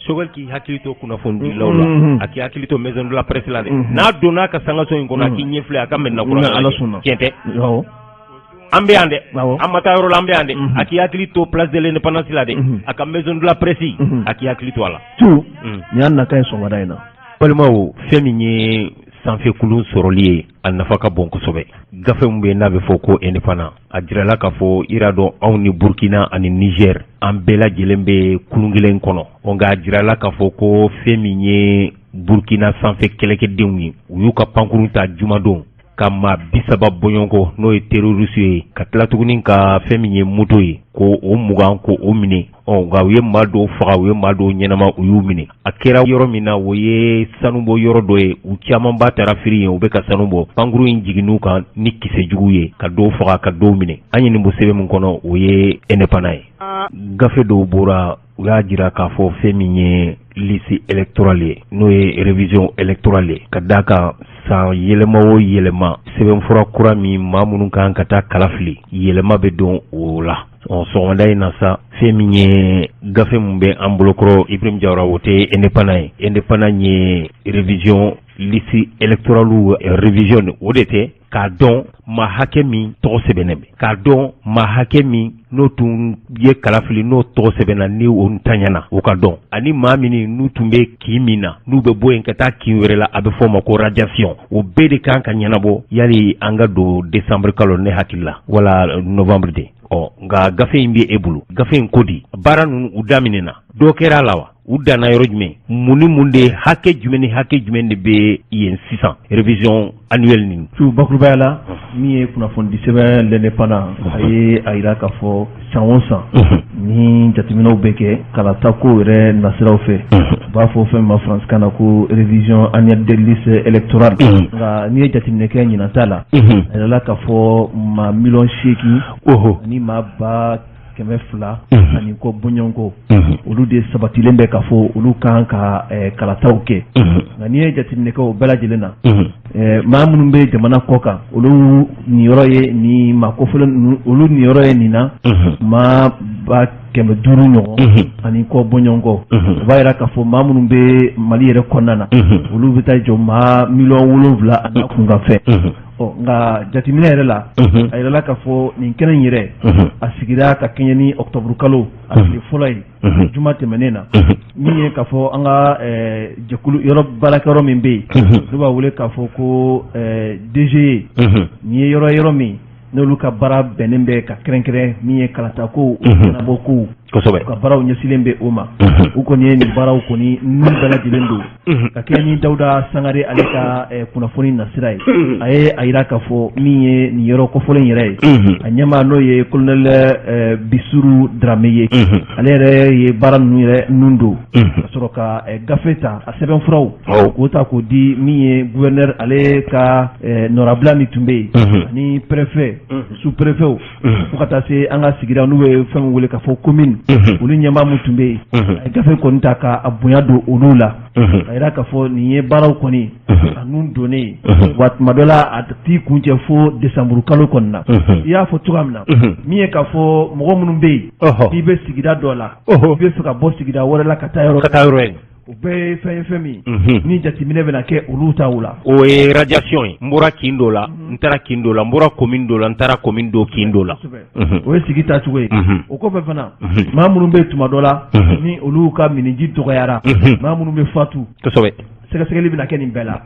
Choguel k'i hakili to kunnafonidilaw la, a k'i hakili to maison de la presse la dɛ. N'a donna a ka sangaso in kɔnɔ, a k'i ɲɛ filɛ a ka Mɛdina kura. Ala sɔnna. Tiɲɛ tɛ? An bɛ yan dɛ, an ma taa yɔrɔ la, an bɛ yan dɛ. A k'i hakili to place de l'Indépendance la dɛ, a ka maison de la presse, a k'i hakili to a la. Tu nin y'an nata ye sɔgɔmada in na. Balimaw, fɛn min ye sanfɛ kulun sɔrɔli ye, a nafa ka bon kosɛbɛ. Gafe min bɛ yen n'a bɛ fɔ ko Indépendant, a jirala k'a fɔ i y'a dɔn, anw ni Burkina ani Niger, an bɛɛ lajɛlen bɛ kulun kelen kɔnɔ. Nka a jirala k'a fɔ ko fɛn min ye Burkina sanfɛ kɛlɛkɛdenw ye, u y'u ka pankurun ta jumadon ka maa 30 bɔɲɔgɔnko, n'o ye terroriste ye, ka tila tuguni ka fɛn min ye moto ye, ko o 20, ko o minɛ. Ɔ nka u ye maa dɔw faga, u ye maa dɔw ɲɛnama, u y'u minɛ. A kɛra yɔrɔ min na, o ye sanubɔ yɔrɔ dɔ ye. U camanba taara firi yen, u bɛ ka sanu bɔ. Pankurun in jiginn'u kan ni kisɛ jugu ye, ka dɔw faga, ka dɔw minɛ. An ye nin bɔ sɛbɛn min kɔnɔ, o ye Indépendant ye. Gafe dɔw bɔra, u y'a jira k'a fɔ fɛn min ye liste électorale ye, n'o ye révision électorale ye, ka d'a kan san yɛlɛma o yɛlɛma, sɛbɛnfura kura min, maa minnu kan ka taa kala fili, yɛlɛma bɛ don o la. Ɔ sɔgɔmada in na sa, fɛn min ye gafe min bɛ an bolokɔrɔ, Ibrahim Jawara, o tɛ Indépendant ye. Indépendant ye révision liste électorale révision, o de tɛ k'a dɔn maa hakɛ min tɔgɔ sɛbɛnnen bɛ, k'a dɔn maa hakɛ min n'o tun ye kalafili, n'o tɔgɔ sɛbɛnna, ni o ntanyana, o ka dɔn, ani maa min n'u tun bɛ kin min na, n'u bɛ bɔ yen ka taa kin wɛrɛ la, a bɛ fɔ o ma ko radiation. O bɛɛ de kan ka ɲɛnabɔ yali an ka don décembre kalo, ne hakili la, wala novembre de. Ɔ nka gafe in bɛ e bolo, gafe in ko di? Baara ninnu u daminɛna, dɔ kɛra a la wa? U danna yɔrɔ jumɛn? Mun ni mun de, hakɛ jumɛn ni hakɛ jumɛn de bɛ yen sisan, révision annuelle nin? Su bakurubaya la, min ye kunnafonidi sɛbɛn L'Indépendant, a ye a jira k'a fɔ san o san ni jateminɛw bɛ kɛ kalata ko yɛrɛ nasiraw fɛ, u b'a fɔ fɛn min ma faransikan na ko révision annuelle des listes électorales. Nka n'i ye jateminɛ kɛ ɲinan ta la, a yirala k'a fɔ maa 8 miliyɔn ani maa 200,000 ani kɔ bɔɲɔgɔnko, olu de sabatilen bɛ k'a fɔ olu kan ka kalataw kɛ. Nka n'i ye jateminɛ kɛ o bɛɛ lajɛlen na, maa minnu bɛ jamana kɔ kan, olu niyɔrɔ ye nin maa kofɔlen, olu niyɔrɔ ye nin na maa 500,000 ɲɔgɔn ani kɔ bɔɲɔgɔnkɔ. O b'a jira k'a fɔ maa minnu bɛ Mali yɛrɛ kɔnɔna na, olu bɛ taa jɔ maa 7 miliyɔn ani kunkanfɛn. Ɔ nka jateminɛ yɛrɛ la, a yirala k'a fɔ nin kɛnɛ in yɛrɛ, a sigira ka kɛɲɛ ni octobre kalo a tile fɔlɔ ye, juma tɛmɛnen na. Min ye k'a fɔ an ka jɛkulu yɔrɔ baarakɛyɔrɔ min bɛ yen, n'u b'a wele k'a fɔ ko DGE, nin ye yɔrɔ min n'olu ka baara bɛnnen bɛ ka kɛrɛnkɛrɛn min ye kalatako ɲɛnabɔ kow, ka baaraw ɲɛsinnen bɛ o ma. U kɔni ye nin baaraw kɔni ninnu bɛɛ lajɛlen don ka kɛ ni Dawuda Sangare ale ka kunnafoni nasira ye. A ye a jira k'a fɔ min ye nin yɔrɔ kofɔlen yɛrɛ ye, a ɲɛmaa, n'o ye colonel Bisuru Darame ye, ale yɛrɛ ye baara ninnu yɛrɛ nun don ka sɔrɔ ka gafe ta, a sɛbɛnfuraw k'o ta k'o di min ye gouverneur ale ka nɔrabila min tun bɛ yen, ani préfet, sous préfet, fo ka taa se an ka sigida n'u bɛ fɛn min wele k'a fɔ commune, olu ɲɛmaa min tun bɛ yen. A ye gafe kɔni ta k'a bonya don olu la, a jira k'a fɔ nin ye baaraw kɔni a nun donnen ye. Wa tuma dɔ la, a t'i kuncɛ fo décembre kalo kɔni na. I y'a fɔ cogoya min na, min ye k'a fɔ mɔgɔ minnu bɛ yen, n'i bɛ sigida dɔ la, i bɛ fɛ ka bɔ sigida wɛrɛ la ka taa yɔrɔ ka taa yɔrɔ ye, o bɛɛ ye fɛn ye, fɛn min ni jateminɛ bɛna kɛ olu ta la. O ye radiation ye. N bɔra kin dɔ la, n taara kin dɔ la, n bɔra commune dɔ la, n taara commune dɔ kin dɔ la. O ye sigi taacogo ye. O kɔfɛ fana, maa minnu bɛ tuma dɔ la ni olu ka miniji dɔgɔyara, maa minnu bɛ fatu, sɛgɛsɛgɛli bɛna kɛ nin bɛɛ la.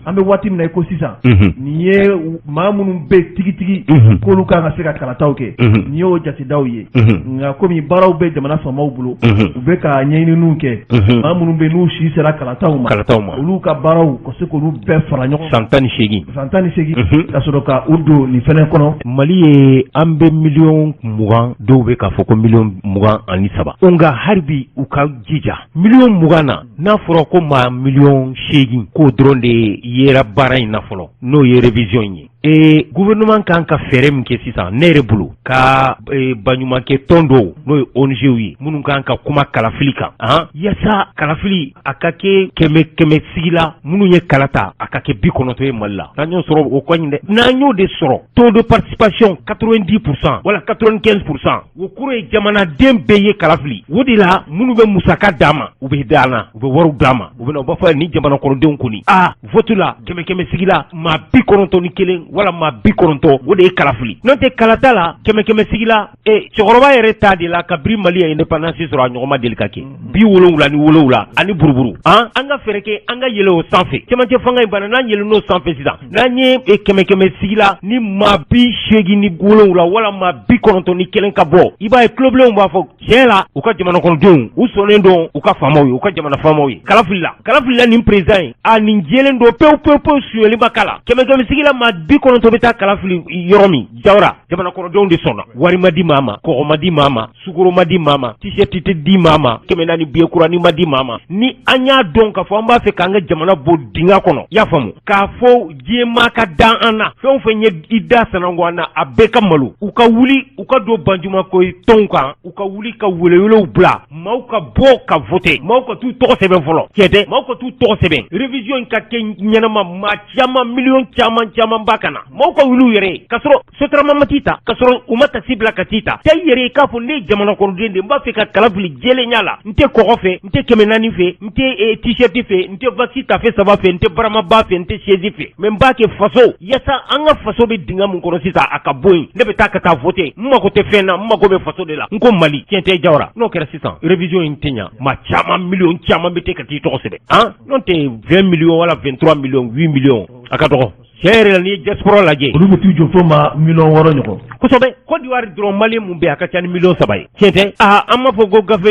An bɛ waati min na i ko sisan, nin ye maa minnu bɛ tigitigi k'olu kan ka se ka kalataw kɛ, nin y'o jatedaw ye. Nka komi baaraw bɛ jamana faamaw bolo, u bɛ ka ɲɛɲininiw kɛ, maa minnu bɛ n'u si sera kalataw ma, kalataw ma, olu ka baaraw ka se k'olu bɛɛ fara ɲɔgɔn San 18. San 18, ka sɔrɔ ka u don nin fɛnɛ kɔnɔ. Mali ye, an bɛ 20 miliyɔn, dɔw bɛ k'a fɔ ko 23 miliyɔn. Nka hali bi u ka jija 20 miliyɔn na, n'a fɔra ko maa 8 miliyɔn k'o dɔrɔn de yera baara in na fɔlɔ, n'o ye révision ye. Ee gouvernement kan ka fɛɛrɛ min kɛ sisan, ne yɛrɛ bolo, ka baɲumankɛ tɔn dɔw, n'o ye ONG ye, minnu kan ka kuma kalafili kan, yaasa kalafili a ka kɛ kɛmɛ kɛmɛ sigi la, minnu ye kala ta, a ka kɛ 90 ye Mali la. N'an y'o sɔrɔ, o ka ɲi dɛ. N'an y'o de sɔrɔ, taux de participation 90% wala 95%, o kɔrɔ ye jamanaden bɛɛ ye kala fili. O de la, minnu bɛ musaka d'an ma, u bɛ d'an na, u bɛ wariw d'an ma, u bɛ na, u b'a fɔ ni jamana kɔnɔdenw kɔni, aa, vote la, kɛmɛ kɛmɛ sigi la, maa 91 wala maa 90, o de ye kala fili. N'o tɛ, kalata la, kɛmɛ kɛmɛ sigi la, e cɛkɔrɔba yɛrɛ ta de la, kabiri Mali ye indépendance sɔrɔ, a ɲɔgɔn ma deli ka kɛ, 77 ani buruburu. An ka fɛɛrɛ kɛ an ka yɛlɛ o sanfɛ. Cɛmancɛ fanga in banna, n'an yɛlɛn'o sanfɛ sisan, n'an ye kɛmɛ kɛmɛ sigi la ni maa 87 wala maa 91 ka bɔ, i b'a ye tulobilenw b'a fɔ tiɲɛ la, u ka jamana kɔnɔdenw, u sɔnnen don u ka faamaw ye, u ka jamana faamaw ye. Kala filila, kala filila nin président ye, a nin jɛlen don pewu pewu pewu, sonyɛli ma k'a la. Kɛmɛ kɛmɛ sigi la, maa 90 bɛ taa kala fili yɔrɔ min, Jawara, jamana kɔnɔdenw de sɔnna. Wari ma di maa ma, kɔgɔ ma di maa ma, sukaro ma di maa ma, t-shirt tɛ di maa ma, 400 billet kurani ma di maa ma. Ni an y'a dɔn k'a fɔ an b'a fɛ k'an ka jamana bɔ dingɛ kɔnɔ, i y'a faamu, k'a fɔ diɲɛ ka dan an na, fɛn o fɛn ye i da sananko an na, a bɛɛ ka malo. U ka wuli, u ka don baɲumanko tɔnw kan, u ka wuli ka welewelew bila, maaw ka bɔ ka voter, maaw ka t'u tɔgɔ sɛbɛn fɔlɔ. Tiɲɛ tɛ, maaw ka t'u tɔgɔ sɛbɛn, révision in ka kɛ ɲɛnama, maa caman, miliyɔn caman caman ba ka na. Maaw ka wuli u yɛrɛ ye, k'a sɔrɔ Sotrama ma t'i ta, k'a sɔrɔ u ma taxi bila ka t'i ta. Taa i yɛrɛ ye k'a fɔ ne ye jamana kɔnɔden de, n b'a fɛ ka kala fili jɛlenya la, n tɛ kɔgɔ fɛ, n tɛ 400 fɛ, n tɛ t-shirt fɛ, n tɛ vasi tafe saba fɛ, n tɛ baramaba fɛ, n tɛ chaise fɛ, mais n b'a kɛ faso, yaasa an ka faso bɛ dingɛ min kɔnɔ sisan, a ka bɔ yen. Ne bɛ taa ka taa voter, n mako tɛ fɛn na, n mako bɛ faso de la, n ko Mali. Tiɲɛ tɛ, Jawara? N'o kɛra sisan, révision in tɛ ɲa. Maa caman, miliyɔn caman bɛ taa ka t'i tɔgɔ sɛbɛn. N'o tɛ, 20 millions wala 23 millions, 8 millions, a ka dɔgɔ tiɲɛ yɛrɛ la. N'i ye diaspora lajɛ, olu bɛ t'u jɔ fo ma miliyɔn 6 ɲɔgɔn. Kosɛbɛ. Côte d'Ivoire dɔrɔn, malien mun bɛ yen, a ka ca ni miliyɔn 3 ye. Tiɲɛ tɛ? Aa, an b'a fɔ ko gafe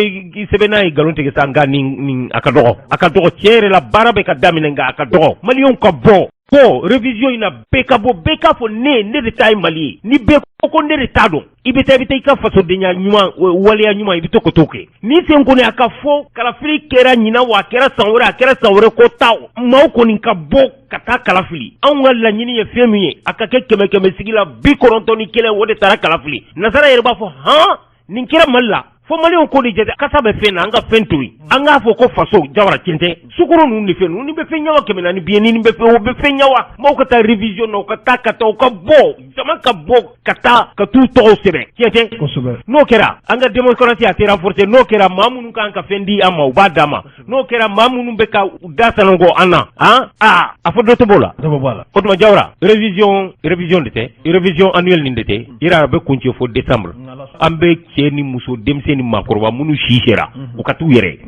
sɛbɛnna ye nkalon tigɛ sa, nka nin a ka dɔgɔ, a ka dɔgɔ tiɲɛ yɛrɛ la. Baara bɛ ka daminɛ, nka a ka dɔgɔ. Maliyɛnw ka bɔ bɔ révision in na, bɛɛ ka bɔ, bɛɛ k'a fɔ ne de ta ye Mali ye. Ni bɛɛ ko ne de t'a dɔn, i bɛ taa, i bɛ taa i ka fasodenya ɲuman, waleya ɲuman, i bɛ to ka t'o kɛ. Ni sen kɔni, a ka fɔ kalafili kɛra ɲinan wa, a kɛra san wɛrɛ, a kɛra san wɛrɛ ko ta, maaw kɔni ka bɔ ka taa kala fili. Anw ka laɲini ye fɛn min ye, a ka kɛ kɛmɛ kɛmɛ sigi la 91, o de taara kala fili. Nasara yɛrɛ b'a fɔ hɔn, nin kɛra Mali la. Fo maliyɛnw ko de jate, kasa bɛ fɛn na, an ka fɛn to yen, an k'a fɔ ko faso. Jawara, tiɲɛ tɛ? Sukaro ninnu ni fɛn ninnu ni bɛ fɛn ɲawa, 400 billet ni bɛ fɛn, o bɛ fɛn ɲawa. Maaw ka taa révision na, u ka taa, ka taa, u ka bɔ, jama ka bɔ ka taa ka t'u tɔgɔw sɛbɛn. Tiɲɛ tɛ? Kosɛbɛ. N'o kɛra, an ka démocratie a tɛ renforcer. N'o kɛra, maa minnu kan ka fɛn di an ma, u b'a d'an ma. N'o kɛra, maa minnu bɛ ka da sananko an na, han, aa, a fɔ dɔ tɛ b'o la. Dɔ bɛ bɔ a la. O tuma, Jawara, révision de tɛ, révision annuelle nin de tɛ yira, a bɛ kuncɛ fo décembre. An bɛ cɛ ni muso, denmisɛn ni maakɔrɔba, minnu si sera, u ka t'u yɛrɛ,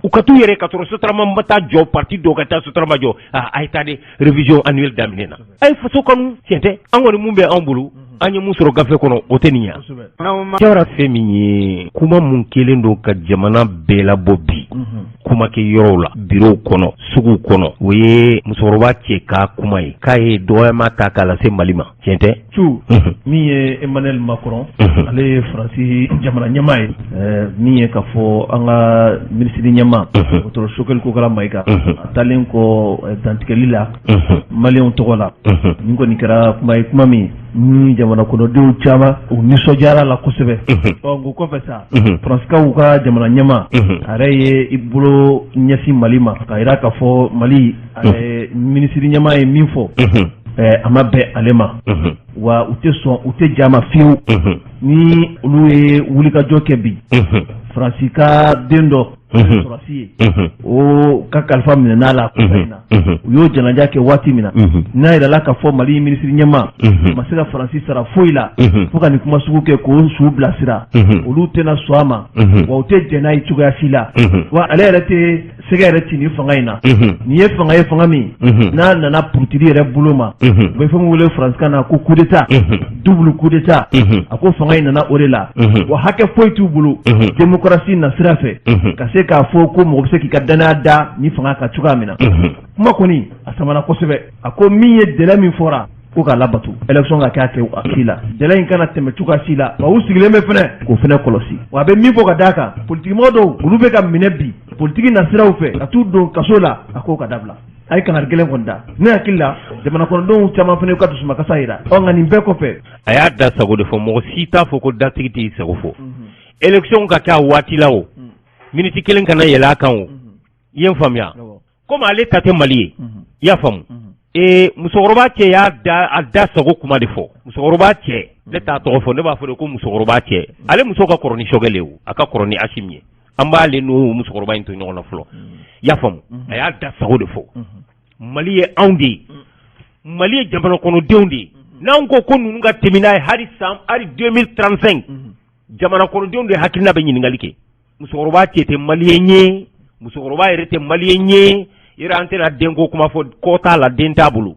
u ka t'u yɛrɛ, ka sɔrɔ Sotrama ma taa jɔ, parti dɔw ka taa Sotrama jɔ. A ye taa de, révision annuelle daminɛ na, a ye faso kanu. Tiɲɛ tɛ? An kɔni, mun bɛ anw bolo, an ye mun sɔrɔ gafe kɔnɔ, o tɛ nin ya. Jawara, fɛn min ye kuma mun kɛlen don ka jamana bɛɛ labɔ bi, kumakɛ yɔrɔw la, birow kɔnɔ, suguw kɔnɔ, o ye musokɔrɔba cɛ ka kuma ye, k'a ye dɔgɔyama ta k'a lase Mali ma. Tiɲɛ tɛ? Cu min ye Emmanuel Macron, ale ye Faransi jamana ɲɛmaa ye, min ye ka fɔ an ka minisiri ɲɛmaa, docteur Choguel Kokalla Maïga, a taalen kɔ dantigɛli la maliyɛnw tɔgɔ la, nin kɔni kɛra kuma ye, kuma min ni jamana kɔnɔdenw caman u nisɔndiyara la kosɛbɛ. Ɔ, o kɔfɛ sa, Faransikaw ka jamana ɲɛmaa, a yɛrɛ ye i bolo ɲɛsin Mali ma, ka jira k'a fɔ Mali minisiri ɲɛmaa ye min fɔ, a ma bɛn ale ma wa, u tɛ sɔn, u tɛ jama fiyewu. Ni olu ye wulikajɔ kɛ bi, Faransi ka den dɔ sɔrɔsi ye, o ka kalifa minɛ la, u y'o janaja kɛ waati min na, n'a yɛrɛ la ka fɔ Mali minisiri ɲɛmaa ma se ka Faransi sara foyi la fo ka nin kuma sugu kɛ k'o su bilasira, olu tɛna sɔn a ma wa, u tɛ jɛn n'a ye cogoya si la wa. Ale yɛrɛ tɛ sɛgɛ yɛrɛ ci ni fanga in na. Nin ye fanga ye, fanga min n'a nana purutiri yɛrɛ bolo ma, u bɛ fɛn min wele faransikan na ko coup d'état, double coup d'état. A ko fanga in nana o de la wa, hakɛ foyi t'u bolo démocratie nasira fɛ ka se k'a fɔ ko mɔgɔ bɛ se k'i ka danaya da ni fanga kan cogoya min na. Kuma kɔni a samana kosɛbɛ. A ko min ye délai min fɔra ko k'a labato, élection ka kɛ a kɛ a si la, délai in kana tɛmɛ cogoya si la wa, u sigilen bɛ fɛnɛ k'o fɛnɛ kɔlɔsi wa. A bɛ min fɔ ka d'a kan, politikimɔgɔ dɔw, olu bɛ ka minɛ bi politiki nasiraw fɛ ka t'u don kaso la, a k'o ka dabila. A ye kangari gɛlɛn kɔni da. Ne hakili la, jamana kɔnɔdenw caman fana y'u ka dusumakasa jira. Ɔ, nka nin bɛɛ kɔfɛ, A y'a da sago de fɔ. Mɔgɔ si t'a fɔ ko datigi t'i sago fɔ. Élection ka kɛ a waati la, o miniti kelen kana yɛlɛ a kan. O i ye n faamuya? Komi ale ta tɛ Mali ye, i y'a faamu? Ee, musokɔrɔba cɛ y'a da, a da sago kuma de fɔ. Musokɔrɔba cɛ, ne t'a tɔgɔ fɔ, ne b'a fɔ de ko musokɔrɔba cɛ. Ale muso ka kɔrɔ ni Choguel ye, o a ka kɔrɔ ni Assimi ye. An b'ale n'o musokɔrɔba in to ɲɔgɔn na fɔlɔ, i y'a faamu? A y'a da sago de fɔ. Mali ye anw de ye, Mali ye jamana kɔnɔdenw de ye. N'anw ko ko ninnu ka tɛmɛ n'a ye hali san, hali 2035, jamana kɔnɔdenw de hakilina bɛ ɲininkali kɛ. Musokɔrɔba cɛ tɛ malien ye, musokɔrɔba yɛrɛ tɛ malien ye yɛrɛ. An tɛna denko kuma fɔ, kɔ t'a la, den t'a bolo.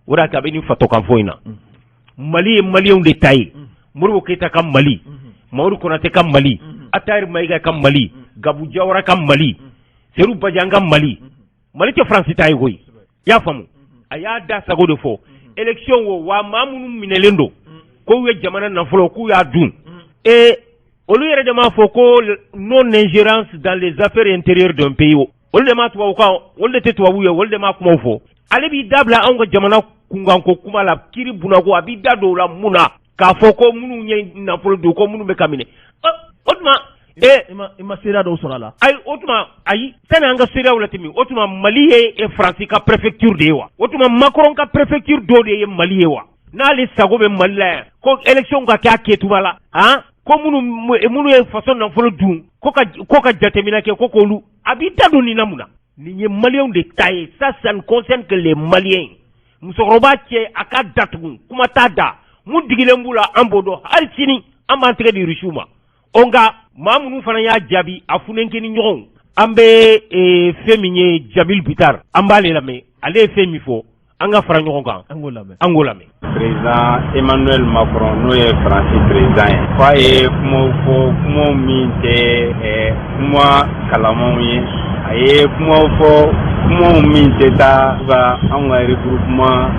O de y'a to a bɛ nin fatɔkan fɔ in na. Mali ye malienw de ta ye. Modibo Keyita ka Mali, Mamadu Konate ka Mali, Atahir Mayiga ka Mali, Gabu Jawara ka Mali, Seru Bajan ka Mali. Mali tɛ Faransi ta ye koyi, i y'a faamu? A y'a da sago de fɔ. Élection wo wa, maa minnu minɛlen don k'u ye jamana nafolo k'u y'a dun, ee, olu yɛrɛ de m'a fɔ ko non ingérence dans les affaires intérieures d'un pays? Olu de ma tubabu kan, olu de tɛ tubabu ye, olu de ma kumaw fɔ. Ale b'i dabila anw ka jamana kunkanko kuma la, kiri bunako, a b'i da don o la mun na, k'a fɔ ko minnu ye nafolo dun, ko minnu bɛ ka minɛ? O tuma ee, i ma seereya dɔw sɔrɔ a la? Ayi, o tuma ayi, sani an ka seereyaw la tɛmɛ, o tuma Mali ye Faransi ka préfecture de ye wa? O tuma Macron ka préfecture dɔ de ye Mali ye wa? N'ale sago bɛ Mali la yan, ko élection ka kɛ a kɛtuma la, han, ko minnu ye faso nafolo dun, ko ka jateminɛ kɛ, ko k'olu, a b'i da don nin na mun na? Nin ye malienw de ta ye. Ça, ça ne concerne que les Maliens. Musokɔrɔba cɛ, a ka datugu, kuma t'a da. Mun digilen b'u la, an b'o dɔn. Hali sini an b'an tɛgɛ di Rusiw ma. O nka maa minnu fana y'a jaabi, a funenkɛ ni ɲɔgɔnw, an bɛ fɛn min ye, Jamil Bitar, an b'ale lamɛn. Ale ye fɛn min fɔ, an ka fara ɲɔgɔn kan. An k'o lamɛn. An k'o lamɛn. Président Emmanuel Macron, n'o ye Faransi président ye, f'a ye kumaw fɔ, kumaw min tɛ kuma kalamanw ye. A ye kumaw fɔ, kumaw min tɛ taa ka anw ka regroupement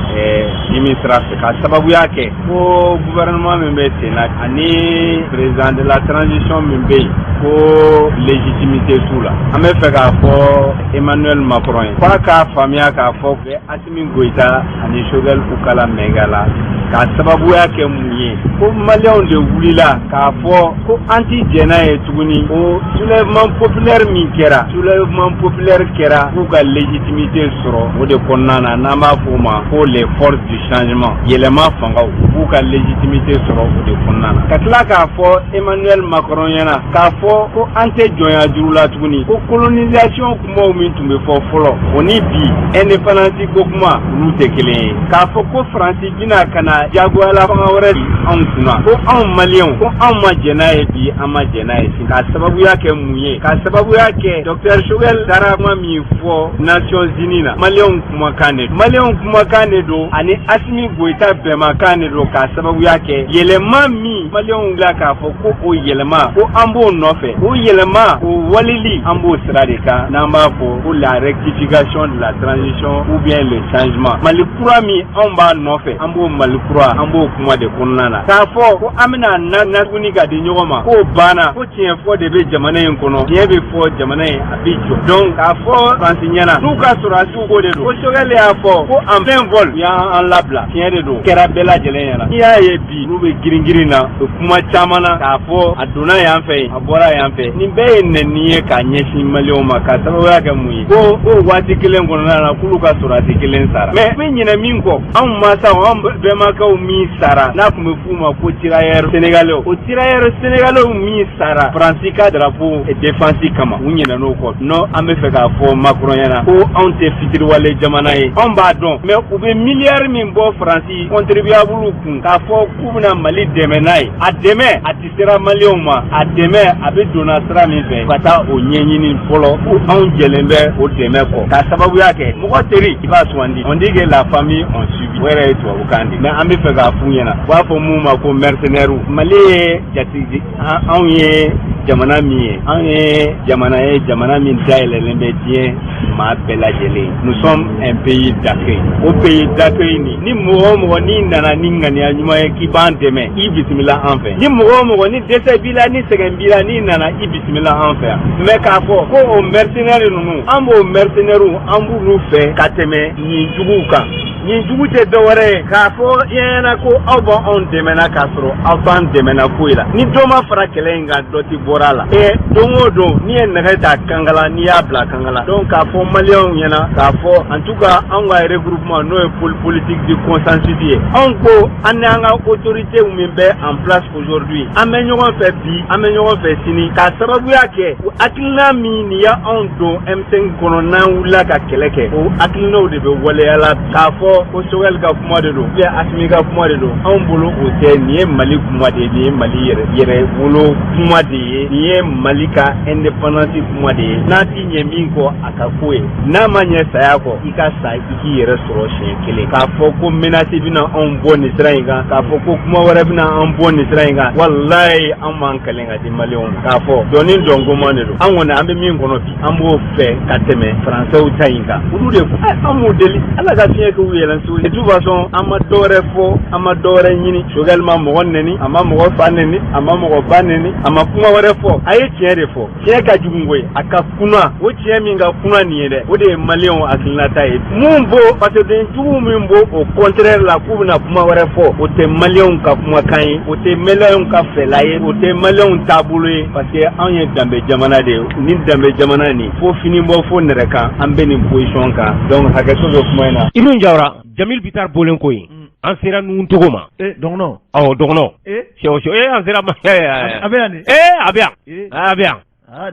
ɲimi sira fɛ, ka sababuya kɛ ko gouvernement min bɛ sen na ani président de la transition min bɛ yen, ko légitimité t'u la. An bɛ fɛ k'a fɔ Emmanuel Macron ye f'a k'a faamuya k'a fɔ bɛ Assimi Goïta ani Choguel Kokalla Maïga la, k'a sababuya kɛ mun ye? Ko malienw de wulila k'a fɔ ko an ti jɛn n'a ye tuguni. O soulèvement populaire min kɛra, soulèvement populaire kɛra k'u ka légitimité sɔrɔ, o de kɔnɔna na, n'an b'a fɔ o ma ko les forces du changement, yɛlɛma fangaw, k'u ka légitimité sɔrɔ o de kɔnɔna na. Ka tila k'a fɔ Emmanuel Macron ɲɛna k'a fɔ ko an tɛ jɔnya juru la tuguni, ko colonisation kumaw min tun bɛ fɔ fɔlɔ, o ni bi indépendance ko kuma, olu tɛ kelen ye. K'a fɔ ko Faransi bɛna ka na jagoyala fanga wɛrɛ di anw kunna, ko anw malienw, ko anw ma jɛn n'a ye bi, an ma jɛn n'a ye sini. K'a sababuya kɛ mun ye? K'a sababuya kɛ docteur Choguel taara kuma min fɔ Nations Unies na, malienw kumakan de, malienw kumakan de don, ani Assimi Goïta bɛnmakan de don. K'a sababuya kɛ yɛlɛma min malienw bila k'a fɔ ko o yɛlɛma, ko an b'o nɔfɛ, o yɛlɛma, o waleli, an b'o sira de kan, n'an b'a fɔ ko la rectification de la transition ou bien le changement. Mali kura min anw b'a nɔfɛ, an b'o Mali kura, an b'o kuma de kɔnɔna na, k'a fɔ ko an bɛna na tuguni ka di ɲɔgɔn ma, k'o banna, ko tiɲɛ fɔ de bɛ jamana in kɔnɔ, tiɲɛ bɛ fɔ, jamana in a bɛ jɔ. Donc k'a fɔ Faransi ɲɛna n'u ka sɔrɔdasiw ko de don, ko Choguel y'a fɔ ko en plein vol u y'an labila, tiɲɛ de don, kɛra bɛɛ lajɛlen ɲɛna. N'i y'a ye bi n'u bɛ girin girin na, u bɛ kuma caman na k'a fɔ a donna yan fɛ yen, a bɔra yan fɛ, nin bɛɛ ye nɛni ye k'a ɲɛsin malienw ma. K'a sababuya kɛ mun ye? Ko waati kelen kɔnɔna na, k'olu ka sɔrɔdasi kelen sara. Mais n bɛ ɲinɛ min kɔ, anw mansaw, anw bɛnbakɛw min sara, n'a tun bɛ f'u ma ko tirailleurs sénégalais, o tirailleurs sénégalais min sara Faransi ka drapeau défense kama, u ɲinɛn'o kɔ. Non, an bɛ fɛ k'a fɔ Macron ɲɛna ko anw tɛ fitiriwale jamana ye, anw b'a dɔn. Mais u bɛ miliyari min bɔ Faransi contribuable kun k'a fɔ k'u bɛna Mali dɛmɛ n'a ye, a dɛmɛ a tɛ sera malienw ma. A dɛmɛ a bɛ donna sira min fɛ, ka taa o ɲɛɲini fɔlɔ, ko anw jɛlen bɛ o dɛmɛ kɔ. K'a sababuya kɛ mɔgɔ teri, i b'a sugandi, on dit que la famille on subit, o yɛrɛ ye tubabukan de. Mais an bɛ fɛ k'a f'u ɲɛna, u b'a fɔ mun ma ko mercenaires. Mali ye jatigi, anw ye jamana min ye, anw ye jamana ye, jamana min dayɛlɛlen bɛ diɲɛ maa bɛɛ lajɛlen. Nous sommes un pays d'accueil. O pays d'accueil nin, ni mɔgɔ o mɔgɔ n'i nana ni ŋaniya ɲuman ye k'i b'an dɛmɛ, i bisimila an fɛ. Ni mɔgɔ o mɔgɔ ni dɛsɛ b'i la, ni sɛgɛn b'i la, n'i nana, i bisimila an fɛ yan. Mais k'a fɔ ko o mercenaires ninnu, an b'o mercenaires, an b'olu fɛ ka tɛmɛ nin juguw kan. Nin jugu tɛ dɔwɛrɛ ye k'a fɔ diɲɛ ɲɛna ko aw b'anw dɛmɛna k'a sɔrɔ aw t'an dɛmɛna foyi la. Ni dɔ ma fara kɛlɛ in kan, dɔ ti bɔra a la. Ɛ, don o don, n'i ye nɛgɛ ta kankala, n'i y'a bila kankala. Donc k'a fɔ maliyɛnw ɲɛna k'a fɔ, en tout cas, anw ka regroupement, n'o ye pôle politique du consensus ye, anw ko an ni an ka autorité min bɛ en place aujourd'hui, an bɛ ɲɔgɔn fɛ bi, an bɛ ɲɔgɔn fɛ sini, k'a sababuya kɛ o hakilina min nin y'anw don M5 kɔnɔ, n'an wulila ka kɛlɛ kɛ, o hakilinaw de bɛ waleya la. K'a fɔ ko Choguel ka kuma de don ou bien Assimi ka kuma de don, anw bolo o tɛ. Nin ye Mali kuma de ye, nin ye Mali yɛrɛ yɛrɛ wolo kuma de ye, nin ye Mali ka indépendance kuma de ye. N'a ti ɲɛ min kɔ, a ka ko ye. N'a ma ɲɛ saya kɔ, i ka sa i k'i yɛrɛ sɔrɔ siɲɛ kelen. K'a fɔ ko menace bɛna anw bɔ nin sira in kan, k'a fɔ ko kuma wɛrɛ bɛna an bɔ nin sira in kan, walayi, an b'an kalen ka di maliyɛnw ma k'a fɔ dɔnni dɔnkoman de don. An kɔni, an bɛ min kɔnɔ bi, an b'o fɛ ka tɛmɛ faransɛw ta in kan. Olu de an b'u deli, Ala ka fiɲɛ k'u yɛlɛn su. De toute façon, an ma dɔwɛrɛ fɔ, an ma dɔwɛrɛ ɲini. Choguel ma mɔgɔ nɛni, a ma mɔgɔ fa nɛni, a ma mɔgɔ ba nɛni, a ma kuma wɛrɛ fɔ. A ye tiɲɛ de fɔ. Tiɲɛ ka jugu koyi, a ka kunna. O tiɲɛ min ka kunna nin ye dɛ, o de ye maliyɛnw hakilinata ye. Mun b'o fasoden jugu min b'o au contraire la, k'u bɛna kuma wɛrɛ fɔ, o tɛ maliyɛnw ka kumakan ye, o tɛ maliyɛnw ka fɛla ye, o tɛ maliyɛnw taabolo ye, parce que anw ye danbe jamana de ye. Ni danbe jamana nin, fo fini bɔ fo nɛrɛ kan, an bɛ nin position kan. Donc hakɛto bɛ kuma in na. Ibnu Jawara, Jamil Bitar bɔlen ko yen, an sera Nuntogo ma. Eh, dɔgɔnɔ. Awɔ, dɔgɔnɔ. Eh. Sɛw sɛw, eh, an sera ma. A bɛ yan de. Eh, a bɛ yan. Eh. A bɛ yan.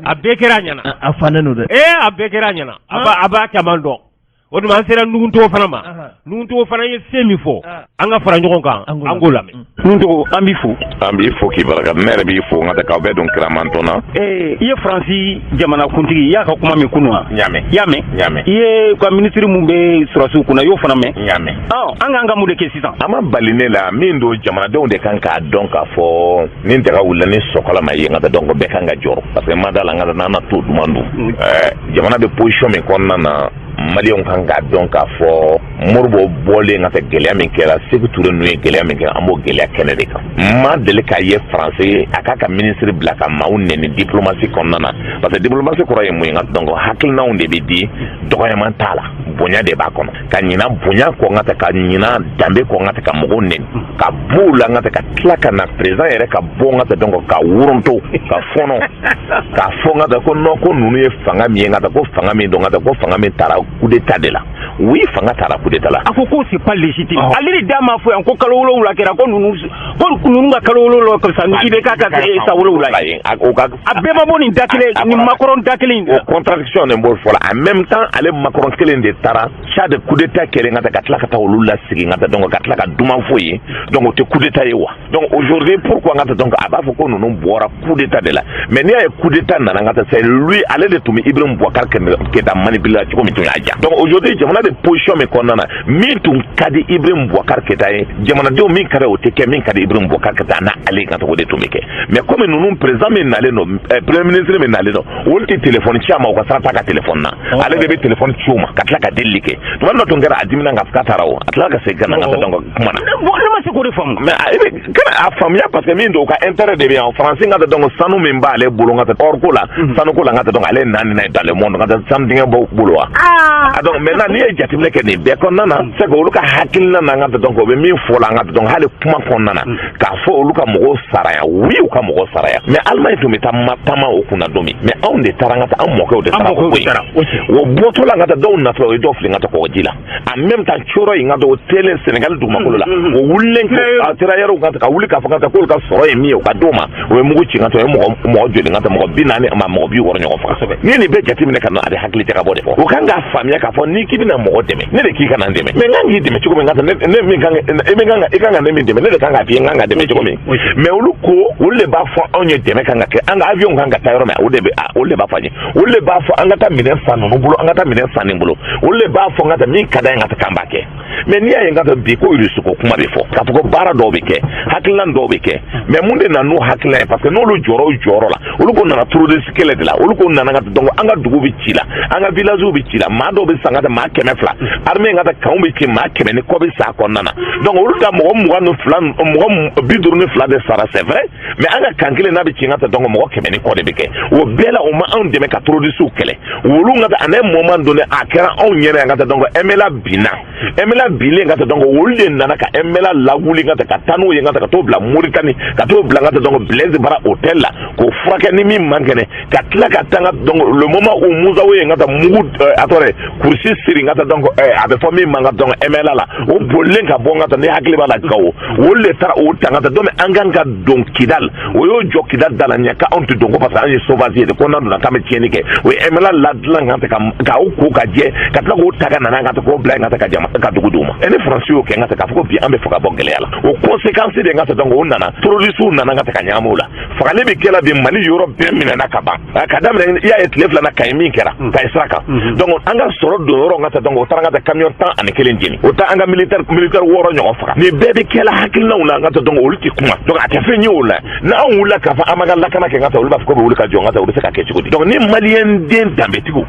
A bɛɛ kɛra a ɲɛna. A fannen don dɛ. Eh, a bɛɛ kɛra a ɲɛna. A b'a caman dɔn. O tuma, an sera Nuguntogo fana ma. Nuguntogo fana ye fɛn min fɔ, an ka fara ɲɔgɔn kan, an k'o lamɛn. Nuguntogo, an b'i fo. An b'i fo k'i barika. Ne yɛrɛ b'i fo n ka k'aw bɛɛ don kiramantɔn na. Ee, i ye Faransi jamana kuntigi, i y'a ka kuma min kunun wa? N y'a mɛn. I y'a mɛn? N y'a mɛn. I ye ka minisiri mun bɛ sɔrɔsiw kunna, i y'o fana mɛn? N y'a mɛn. Ɔ, an k'an ka mun de kɛ sisan? A ma bali ne la. Min don, jamanadenw de kan k'a dɔn k'a fɔ ni daga wulila ni sɔkala ma ye, n ka taa dɔn ko bɛɛ kan ka jɔrɔ, parce que n ma da la n ka n'an na to duman dun. Jamana bɛ position min kɔnɔna na, maliyɛnw kan k'a dɔn k'a fɔ Modibo bɔlen ka taa, gɛlɛya min kɛra, Sékou Touré ninnu ye gɛlɛya min kɛ, an b'o gɛlɛya kɛnɛ de kan. N ma deli k'a ye Faransi a k'a ka minisiri bila ka maaw nɛni diplomatie kɔnɔna na, parce que diplomatie kɔrɔ ye mun ye? N ka donc hakilinaw de bɛ di, dɔgɔyaman t'a la, bonya de b'a kɔnɔ. Ka ɲina bonya kɔ, n ka taa ka ɲina danbe kɔ, n ka taa ka mɔgɔw nɛni ka b'o la, n ka taa ka tila ka na président yɛrɛ ka bɔ, n ka taa donc ka woronto ka fɔnɔ k'a fɔ, n ka taa ko non, ko ninnu ye fanga min ye, n ka taa ko fanga min don, n ka taa ko fanga min taara coup d'état de la. Oui, fanga taara coup d'état la. A ko ko c'est pas légitime. Ale de da m'a fɔ yan ko kalo 7 kɛra, ko ninnu ka kalo 7 ka fisa ni IBK ka sa 7 ye. O ka A bɛɛ ma bɔ nin da kelen, nin Macron da kelen in. O contradiction de b'o fɔ la. En même temps, ale Macron kelen de taara Tchad coup d'état kɛlen, ka taa ka tila ka taa olu lasigi, ka taa donc ka tila ka duman fɔ ye. Donc o tɛ coup d'état ye wa? Donc aujourd'hui, pourquoi n ka taa donc a b'a fɔ ko ninnu bɔra coup d'état de la? Mais n'i y'a ye coup d'état nana, n ka taa, c'est lui, ale de tun bɛ Ibrahim Boubacar Keïta manipuler la cogo min tun y'a ja. Donc aujourd'hui, jamana bɛ position min kɔnɔna na, min tun ka di Ibrahim Boubacar Keïta ye, jamanadenw min ka di, o tɛ kɛ. Min ka di Ibrahim Boubacar Keïta n'a ale ka o de tun bɛ kɛ. Mais comme ninnu, président min nalen don, premier ministre min nalen don, olu tɛ téléphone ci a ma, u ka sira t'a ka téléphone na. Ale de bɛ téléphone ci u ma ka tila ka delili kɛ. Tuma dɔ tun kɛra, a dimina ka k'a taara, o a tila ka segin ka na ka taa donc kuma na. Bon, ne ma se k'o de faamu. Mais i bɛ kana a faamuya, parce que min don, u ka intérêt de bɛ yan. Faransi ka taa donc sanu min b'ale bolo, ka taa or ko la, sanu ko la, ka taa donc ale ye naani na ye dans le monde, ka taa sanu dingɛ b'o bolo wa. A donc maintenant, n'i ye jateminɛ kɛ nin bɛɛ kɔnɔna na, c'est que olu ka hakilina na, ka taa donc o bɛ min fɔ la, ka taa donc hali kuma kɔnɔna na k'a fɔ olu ka mɔgɔw sara yan. Oui, u ka mɔgɔw sara yan, mais Allemagne tun bɛ taa taama o kunna don min, mais anw de taara, ka taa an mɔkɛw de taara o bɔ yen. O bɔtɔ la, ka taa dɔw natɔ, o ye dɔw fili ka taa kɔgɔji la. En même temps, cɔrɔ in ka taa o telen Sénégal dugumakolo la, o wulilen a tirailleurs ka ka wuli k'a fɔ ka taa k'olu ka sɔrɔ ye min ye, u ka d'o ma. O ye mugu ci ka taa, o ye mɔgɔ mɔgɔ joli ka taa, mɔgɔ 40 ma mɔgɔ 60 ɲɔgɔn faga. N'i ye nin bɛɛ jateminɛ ka na, a bɛ hakili jagabɔ de fɔ. O kan k'a faamuya. faamuya k'a fɔ n'i k'i bɛna mɔgɔ dɛmɛ, ne de k'i ka na n dɛmɛ, mais n kan k'i dɛmɛ cogo min, ka ne min kan, e min kan ka, i kan ka ne min dɛmɛ, ne de kan k'a f'i ye n kan ka dɛmɛ cogo min. Mais olu ko olu de b'a fɔ anw ye dɛmɛ kan ka kɛ, an ka avion kan ka taa yɔrɔ min, o de bɛ, olu de b'a fɔ an ye, olu de b'a fɔ an ka taa minɛn san ninnu bolo, an ka taa minɛn san nin bolo, olu de b'a fɔ n ka taa min ka d'an ye, ka taa k'an b'a kɛ. Mais n'i y'a ye n ka taa bi ko Irisi ko kuma bɛ fɔ k'a fɔ ko baara dɔw bɛ kɛ, hakilina dɔw bɛ kɛ, mais mun de nana n'o hakilina ye? Parce que n'olu jɔra o jɔyɔrɔ la, olu ko nana terroriste kɛlɛ de la, olu ko nana ka donc an ka dugu bɛ ci la, an ka village bɛ ci la, maa dɔw bɛ san ka taa maa 200, armée ka taa kanw bɛ ci, maa 100 ni kɔ bɛ sa a kɔnɔna na. Donc olu ta mɔgɔ 22, mɔgɔ 52 de sara, c'est vrai, mais an ka kan kelen n'a bɛ ci ka taa, donc mɔgɔ 100 ni kɔ de bɛ kɛ. O bɛɛ la, o ma anw dɛmɛ ka terroriste kɛlɛ. Olu ka taa, à un moment donné, a kɛra anw ɲɛna yan ka taa, donc MNLA binna. MNLA binnen ka taa, donc olu de nana ka MNLA lawuli ka taa, ka taa n'o ye ka taa, ka t'o bila Moritani, ka t'o bila ka taa donc Blaise bara hôtel la k'o furakɛ ni min man kɛnɛ, ka tila ka taa donc le moment où Musa ye ka taa mugu a tɔgɔ kurusi siri ka taa, donc a bɛ fɔ min man ka donc MNLA la, o bolilen ka bɔ ka taa, ni hakili b'a la Gawo, olu de taara o ta ka taa. Donc an kan ka don Kidal, o y'o jɔ Kidal da la ɲɛ k'anw tɛ don ko parce que an ye sauvage ye de, ko n'an donna k'an bɛ tiɲɛni kɛ. O ye MNLA ladilan ka taa k'aw ko ka jɛ, ka tila k'o ta ka na n'a ka taa k'o bila yen ka taa ka jama ka dugu d'u ma. E ni Faransi y'o kɛ ka taa k'a fɔ ko bi an bɛ fɛ ka bɔ gɛlɛya la, o conséquence de ka taa, donc o nana terroriste nana ka taa ka ɲagami o la, fagali bɛ kɛla bi, Mali yɔrɔ bɛɛ minɛna ka ban ka daminɛ. I y'a ye tile filanan Kayi min kɛra Kayi sira kan, donc an ka sɔrɔ don yɔrɔ ka taa, donc o taara ka taa camion 11 jeni, o taa an ka militaire 6 ɲɔgɔn faga. Nin bɛɛ bɛ kɛla hakilinaw na ka taa, donc olu tɛ kuma, donc a tɛ fɛn ye o la. N'anw wulila k'a fɔ an b'an ka lakana kɛ ka taa, olu b'a fɔ ko bɛ wuli ka jɔ ka taa, o bɛ se ka kɛ cogo di? Donc ni maliyɛn den danbetigiw,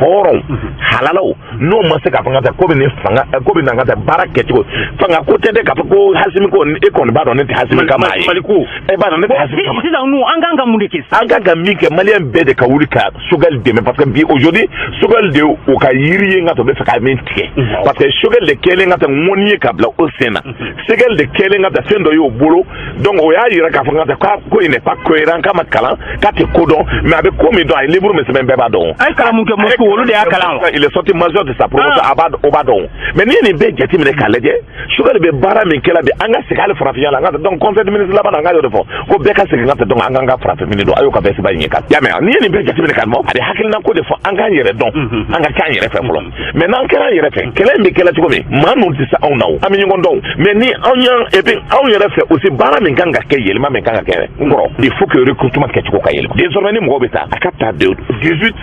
hɔrɔnw halalaw, n'o ma se k'a fɔ ka taa ko bɛ nin fanga ko bɛ na ka taa baara kɛcogo, fanga ko tɛ dɛ, k'a fɔ ko Hasimi ko, e kɔni b'a dɔn ne tɛ Hasimi ka maa ye. Mali ko. E b'a dɔn ne tɛ Hasimi ka maa. Sisan nu, an kan ka mun de kɛ? An kan ka min kɛ, maliyɛn bɛɛ de ka wuli ka Choguel dɛmɛ, parce que bi aujourd'hui Choguel de o ka yiri ye, n ka to bɛ fɛ ka min tigɛ, parce que Choguel de kɛlen ka taa ŋɔni ye ka bila o sen na, Choguel de kɛlen ka taa fɛn dɔ y'o bolo. Donc o y'a yira k'a fɔ n ka taa ko il n'est pas cohérent, k'a ma kalan, k'a tɛ ko dɔn, mais a bɛ ko min dɔn, a ye livre min sɛbɛn, bɛɛ b'a dɔn. A ye kalan mun kɛ Moscou, olu de y'a kalan wa? Il est sorti major de sa promotion, a b'a o b'a dɔn. Mais n'i ye nin bɛɛ jateminɛ k'a lajɛ, Choguel bɛ baara min kɛla bi, an ka segin hali farafinya la, an ka donc conseil de ministre laban na, an ka y'o de fɔ ko bɛɛ ka segin ka taa, donc an k'an ka farafinfini don, a y'o ka bɛɛ sɛbɛn in ye kan y'a mɛn. N'i ye nin bɛɛ jateminɛ k'a mɔ, a bɛ hakilina ko de fɔ, an k'an yɛrɛ dɔn, an ka kɛ an yɛrɛ fɛ fɔlɔ. Mais n'an kɛra an yɛrɛ fɛ, kɛlɛ in bɛ kɛlɛ cogo min, maa ninnu tɛ se anw na, o an bɛ ɲɔgɔn dɔn. Mais ni anw y'an, et puis anw yɛrɛ fɛ aussi, baara min kan ka kɛ, yɛlɛma min kan ka kɛ, n kɔrɔ, il faut que recrutement kɛcogo ka yɛlɛma. Désormais ni mɔgɔw bɛ taa, a ka taa de 18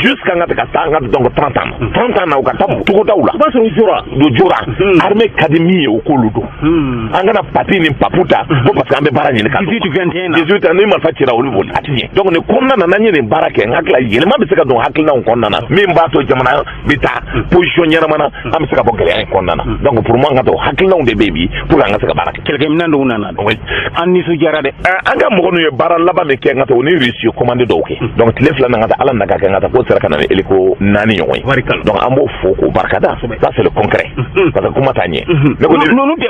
jusqu'à an ka taa an ka donc 30 ans na, 30 ans na, u ka taa togodaw la. O b'a sɔrɔ u jɔra. Do jora, armée ka di min ye, o k'olu don. An kana papi ni papu ta ko parce que an bɛ baara ɲini ka 18, 21 na. 18 ans, ni marifa cira, olu boli, a ti ɲɛ. Donc nin kɔnɔna na, n'an ye nin baara kɛ, n hakili la yɛlɛma bɛ se ka don hakilinaw kɔnɔna na min b'a to jamana bɛ taa position ɲɛnama na, an bɛ se ka bɔ gɛlɛya in kɔnɔna na. Donc pour moi, n ka to hakilinaw de bɛ yen bi pour que an ka se ka baara kɛ. Kɛlɛkɛminɛn dɔw nana dɛ. Oui. An nisɔndiyara dɛ. An ka mɔgɔ ninnu ye baara laban min kɛ, n ka taa o ni Russie ye commande dɔw kɛ, donc tile 2 na, n ka taa ala nana ka kɛ, n ka taa k'o sera ka na ni hélico 4 ɲɔgɔn ye. Barikala. Donc an b'o fo k'o barikada, ça c'est le concret, parce que kuma t'a ɲɛ, ne ko ni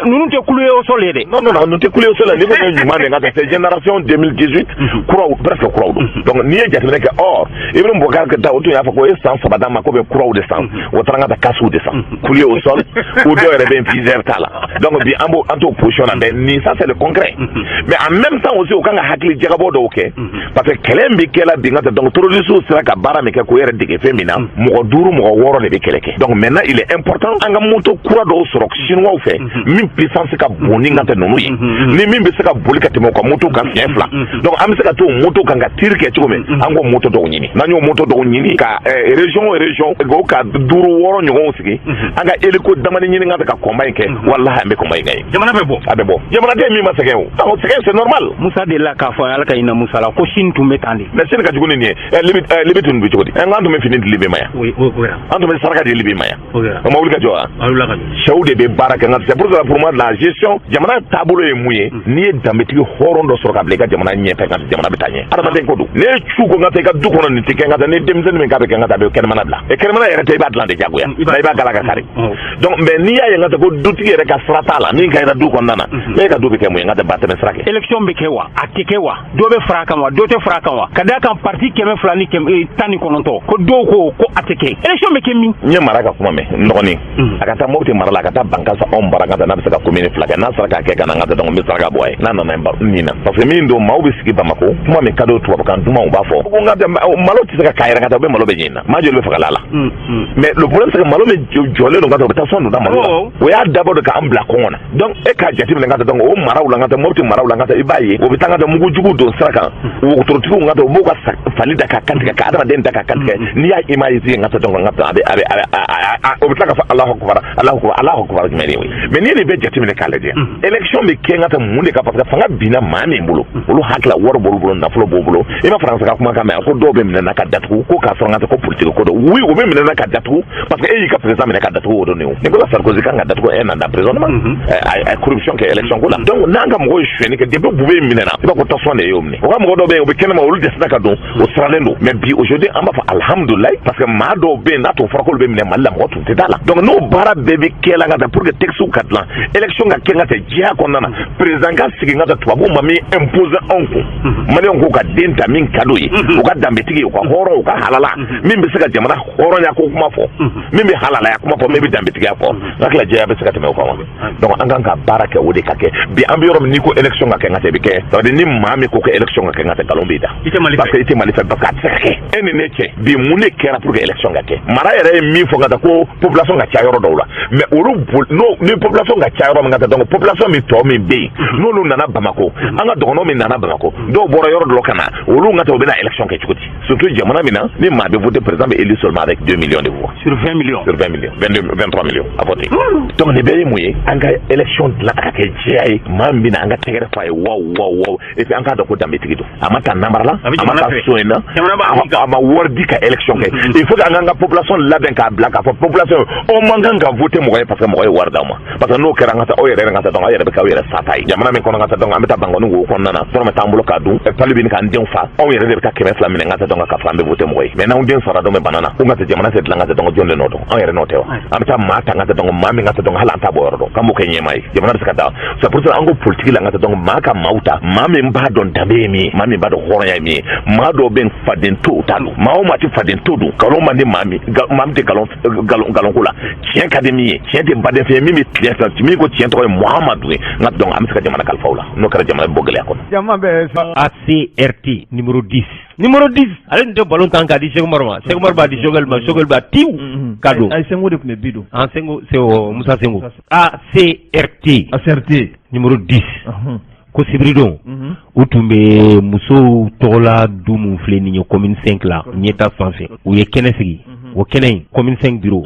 Ninnu tɛ cloué au sol ye dɛ. Non, non, non, ninnu tɛ cloué au sol la. N'i ko ko ɲuman de ka taa, c'est génération 2018 kuraw, presque kuraw don. Donc n'i ye jateminɛ kɛ, or Ibrahim Boubacar Keïta, o tun y'a fɔ ko e san 3 d'an ma ko bɛ kuraw de san, o taara n ka taa casquew de san cloué au sol, ou dɔw yɛrɛ bɛ yen viseur t'a la. Donc bi an b'o, an t'o position na, mais nin, ça c'est le concret. Mais en même temps aussi, o kan ka hakili jagabɔ dɔw kɛ, parce que kɛlɛ in bɛ kɛla bi, n ka taa donc terroristes sera ka baara min kɛ k'o yɛrɛ dege fɛn min na, mɔgɔ 5, mɔgɔ 6 de bɛ kɛlɛ kɛ. Donc maintenant il est important an ka moto kura dɔw sɔrɔ chinois fɛ min puissance ka bon ni ka tɛ ninnu ye, ni min bɛ se ka boli ka tɛmɛ u ka moto kan siɲɛ 2. Donc an bɛ se ka to moto kan ka tir kɛ cogo min, an k'o moto dɔw ɲini. N'an y'o moto dɔw ɲini ka région o région o ka 5, 6 ɲɔgɔnw sigi, an ka hélico damani ɲini ka ka combat in kɛ, walahi an bɛ combat in gagner. Jamana bɛ bɔ. A bɛ bɔ, jamanaden min ma sɛgɛn, o donc sɛgɛn, c'est normal. Musa delila k'a fɔ, ala ka hinɛ Musa la, ko sini tun bɛ tan de. Mais sini ka jugu ni nin ye. Libi tun bɛ cogo di? N k'an tun bɛ fini di Libi ma yan, an tun bɛ saraka di Libi ma yan, o ma wuli ka jɔ wa? Sɛw de bɛ baara kɛ nka c'est pour ça, pour moi, la gestion, jamana taabolo ye mun ye? N'i ye danbetigi hɔrɔn dɔ sɔrɔ ka bila i ka jamana ɲɛfɛ, ka jamana bɛ taa ɲɛ. Adamaden ko don, n'e su ko n ka taa i ka du kɔnɔ, nin tɛ kɛ, n ka taa ni denmisɛnnin min k'a bɛ kɛ, n ka taa a bɛ kɛnɛmana bila, e kɛnɛmana yɛrɛ tɛ, i b'a dilan de jagoya na, i b'a gala ka kari. Donc mais n'i y'a ye n ka taa ko dutigi yɛrɛ ka sira t'a la min ka ɲi du kɔnɔna na, e ka du bɛ kɛ mun ye? N ka taa ba tɛmɛ sira kɛ. Élection bɛ kɛ wa, a tɛ kɛ wa? Dɔ bɛ fara a kan wa, dɔ tɛ fara a kan wa? Ka d'a kan parti 200 ni kɛmɛ 19, ko dɔw ko a tɛ kɛ. Élection bɛ kɛ min? N ye mara ka kuma mɛn, n dɔgɔnin. A ka taa Mopti mara la, a ka taa Bankasa anw bara ka taa, n'a bɛ se ka commune 2 kɛ, n'a sera k'a kɛ ka na, n ka taa, donc n bɛ saraka bɔ a ye n'a nana nin na, parce que min don, maaw bɛ sigi Bamako, kuma min ka di tubabukan duman, u b'a fɔ ko n ka malo tɛ se ka k'a yɛrɛ, ka taa u bɛ malo bɛ ɲini na, maa joli bɛ faga la. Mais le problème, c'est que malo min jɔlen don ka taa, u bɛ taa sɔn donna malo la, o y'a dabɔ de k'an bila kɔngɔ na. Donc e k'a jateminɛ ka taa, donc o maraw la, ka taa Mopti maraw la, ka taa, i b'a ye o bɛ taa ka taa mugujugu don sira kan, wotorotigiw ka taa, u b'u ka fali da ka kantigɛ, ka adamaden da ka kantigɛ. N'i y'a image ye, ka taa, donc ka taa, a bɛ a bɛ o bɛ tila ka fɔ Alahu akbar, Alahu akbar, Alahu akbar jumɛn de ye? Mais n'i ye nin bɛɛ jateminɛ k'a lajɛ, élection bɛ kɛ ka taa mun de kan? Parce que fanga binna maa min bolo, olu hakili wari b'olu bolo, nafolo b'u bolo. I ma Faransi ka kumakan mɛn? A ko dɔw bɛ minɛ na ka datugu ko k'a sɔrɔ ka taa ko politique ko don. Oui, u bɛ minɛ na ka datugu parce que e y'i ka président minɛ ka datugu, o don ne o. Nicolas Sarkozy kan ka datugu un an d'emprisonnement, a corruption kɛ élection ko la. Donc n'an ka mɔgɔw ye sonyɛni kɛ, depuis Boubèye minɛna, i b'a ko tasuma de y'o minɛ. O ka mɔgɔ dɔw bɛ yen, u bɛ kɛnɛma, olu dɛsɛra ka don, o sirannen don. Mais bi, aujourd'hui, an b'a fɔ alhamdulilayi, parce que maa dɔw bɛ yen, n'a tun fɔra k'olu bɛ minɛ Mali la, mɔgɔ tun tɛ da la. Donc n'o baara bɛɛ bɛ kɛ la ka taa pour que texte ka dilan, élection ka kɛ ka taa jɛya kɔnɔna na, président ka sigi ka taa, tubabuw ma min imposer anw kun, maliyɛnw k'u ka den ta min ka d'u ye, u ka danbetigi ye, u ka hɔrɔn, u ka halala, min bɛ se ka jamana hɔrɔnya ko kuma fɔ, min bɛ halalaya kuma fɔ, min bɛ danbetigiya fɔ, n hakili la jɛya bɛ se ka tɛmɛ o kan wa. Donc an kan ka baara kɛ o de ka kɛ. Bi an bɛ yɔrɔ min, n'i ko élection ka kɛ n ka taa, i bɛ kɛ. Ça veut dire ni maa min ko ko élection ka kɛ n ka taa, nkalon b'i da, parce que i tɛ Mali fɛ, parce que a tɛ se ka kɛ. E ni ne cɛ bi, mun de kɛra pour que élection ka kɛ? Mara yɛrɛ ye min fɔ ka taa ko population ka ca yɔrɔ dɔw la, mais olu n'o ni population ka ca yɔrɔ min ka taa, donc population min tɔ min bɛ yen, n'olu nana Bamako, an ka dɔgɔnɔ min nana Bamako, dɔw bɔra yɔrɔ dɔ ka na, olu ka taa, u bɛna élection kɛ cogo di? Surtout jamana min na, ni maa bɛ voter, président bɛ élu seulement avec 2 millions de voix. Sur 20 millions. Sur 20 millions, 22, 23 millions à voter. Donc nin bɛɛ ye mun ye? An ka élection dilan a ka kɛ jɛya ye, maa min bɛna, an ka tɛgɛrɛ fɔ a ye waw waw waw. Et puis an k'a dɔn ko danbetigi don, a ma taa namara la, a ma taa so in na, a ma wari di ka élection kɛ. Il faut que an k'an ka population labɛn k'a bila k'a fɔ population o man kan ka voter mɔgɔ ye parce que mɔgɔ ye wari d'aw ma, parce que n'o kɛra, an ka taa aw yɛrɛ ka taa, donc aw yɛrɛ bɛ k'aw yɛrɛ sata ye jamana min kɔnɔ ka taa. Donc an bɛ taa Bankɔni wo kɔnɔna na, dɔrɔmɛ t'an bolo k'a dun, pali bɛ k'an denw fa, anw yɛrɛ de bɛ taa 200 minɛ ka taa, donc k'a fɔ an bɛ voter mɔgɔ ye. Mais n'anw den sara dɔn bɛ bana na, ko ka taa jamana tɛ dilan ka taa, donc jɔn de nɔ dɔn? Anw yɛrɛ nɔ tɛ wa? An bɛ taa maa ta ka taa, donc maa min ka taa, donc hali an t'a bɔ yɔrɔ dɔn, k'an b'o kɛ ɲɛmaa ye, jamana bɛ se ka taa. C'est pour ça an ko politique la, ka taa, donc maa ka maaw ta, maa min b'a dɔn danbe ye min ye, maa min b'a dɔn hɔrɔnya ye min ye. Maa dɔw bɛ yen, faden to t'a dɔn, maa o maa tɛ faden to dun, nkalon man di maa min, maa min tɛ nkalon nkalon nkalonko la, tiɲɛ ka di min ye, tiɲɛ tɛ baden fɛn ye, min bɛ tiɲɛ fɛ, min ko tiɲɛ tɔgɔ ye Muhamadu ye. Nka donc an bɛ se ka jamana kalifa o la, n'o kɛra, jamana bɛ bɔ gɛlɛya kɔnɔ. Jama bɛ ACRT numéro 10, numéro 10, ale tun tɛ ballon tan k'a di Cheikh Umaru ma, Cheikh Umaru b'a di Sogɛli ma, Sogɛli b'a tiw ka don. Ayi, Sengo de tun bɛ bi don. Ah, Sengo, c'est Musa Sengo. ACRT. ACRT. Numéro 10. Ko sibiridon u tun bɛ musow tɔgɔla du mun filɛ nin ye commune 5 la, ɲɛta fan fɛ, u ye kɛnɛ sigi. O kɛnɛ in, commune 5 bureau,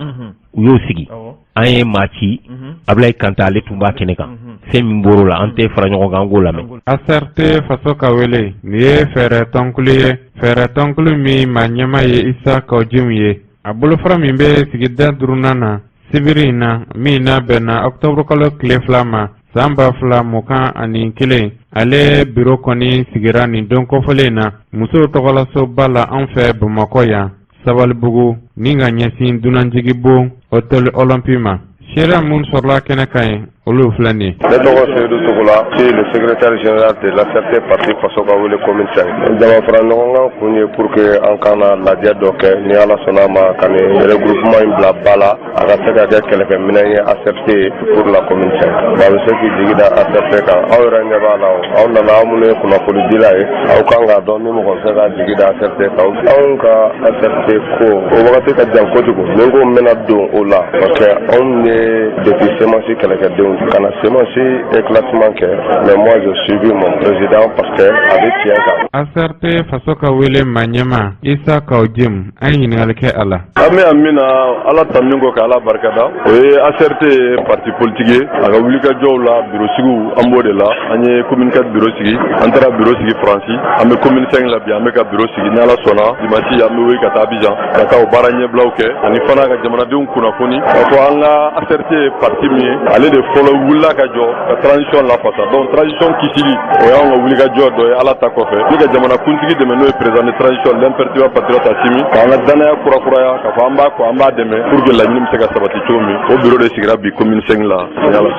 u y'o sigi. An ye maa ci, Abulayi Kanta, ale tun b'a kɛnɛ kan. Fɛn min bɔr'o la, an tɛ fara ɲɔgɔn kan, an k'o lamɛn. ACRT faso ka wele, nin ye fɛɛrɛ tɔnkulu ye, fɛɛrɛ tɔnkulu min maa ɲɛma ye Isa Kawujimu ye. A bolofara min bɛ sigida duurunan na, sibiri in na min n'a bɛnna ɔkutɔburu kalo tile 2 ma san 2021, ale biro kɔni sigira nin don kofɔlen in na musow tɔgɔlasoba la an fɛ Bamakɔ yan, Sabalibugu, ni ka ɲɛsin dunanjiginbon Hôtel Olympe ma. Seereya minnu sɔrɔla kɛnɛ kan ye, olu filɛ nin ye. Ne tɔgɔ Seyidu Togola, je suis le secrétaire général de l'ACRT parti Faso ka wele commune 5. Jama fara ɲɔgɔn kan kun ye pour que an kana lajɛ dɔ kɛ, ni Ala sɔnna a ma, ka nin regroupement in bila ba la, a ka se ka kɛ kɛlɛkɛminɛn ye ACRT pour la commune 5. Maa bɛ se k'i jigi da ACRT kan, aw yɛrɛ ɲɛ b'a la o. Aw nana, aw minnu ye kunnafonidila ye, aw kan k'a dɔn ni mɔgɔ bɛ se k'a jigi da ACRT kan. Anw ka ACRT ko o wagati ka jan kojugu, ni n ko n bɛna don o la, parce que anw ye depuis CMAS kɛlɛkɛdenw ka na CMAS éclatement kɛ, mais moi je suivi mon président parce que a bɛ tiɲɛ kan. ACRT faso ka wele maa ɲɛma Isa Kawujimu, an ye ɲininkali kɛ a la. An bɛ yan min na, Ala tanuni kɔ ka Ala barikada, o ye ACRT ye parti politique ye. A ka wulikajɔw la, bureau sigiw, an b'o de la. An ye commune 4 bureau sigi, an taara bureau sigi Faransi, an bɛ commune 5 la bi, an bɛ ka bureau sigi. Ni Ala sɔnna, dimanche an bɛ wuli ka taa Abidjan ka taa o baara ɲɛbilaw kɛ, ani fana ka jamanadenw kunnafoni k'a fɔ an ka ACRT ye parti min ye, ale de fɔlɔ. la, u wulila ka jɔ ka transition lafasa. Donc transition kisili, o y'anw ka wulikajɔ dɔ ye Ala ta kɔfɛ, ni ka jamana kuntigi dɛmɛ, n'o ye président de transition, l'imperturbable patriote Assimi, k'an ka danaya kurakuraya k'a fɔ an b'a kɔ, an b'a dɛmɛ pour que laɲini bɛ se ka sabati cogo min. O bureau de sigira bi commune 5 la.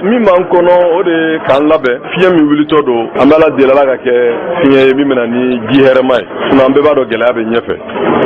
Min b'an kɔnɔ, o de ye k'an labɛn fiɲɛ min wulitɔ don. An bɛ Ala deli, Ala ka kɛ fiɲɛ ye min bɛna ni ji hɛrɛma ye, sinon an bɛɛ b'a dɔn gɛlɛya bɛ ɲɛfɛ.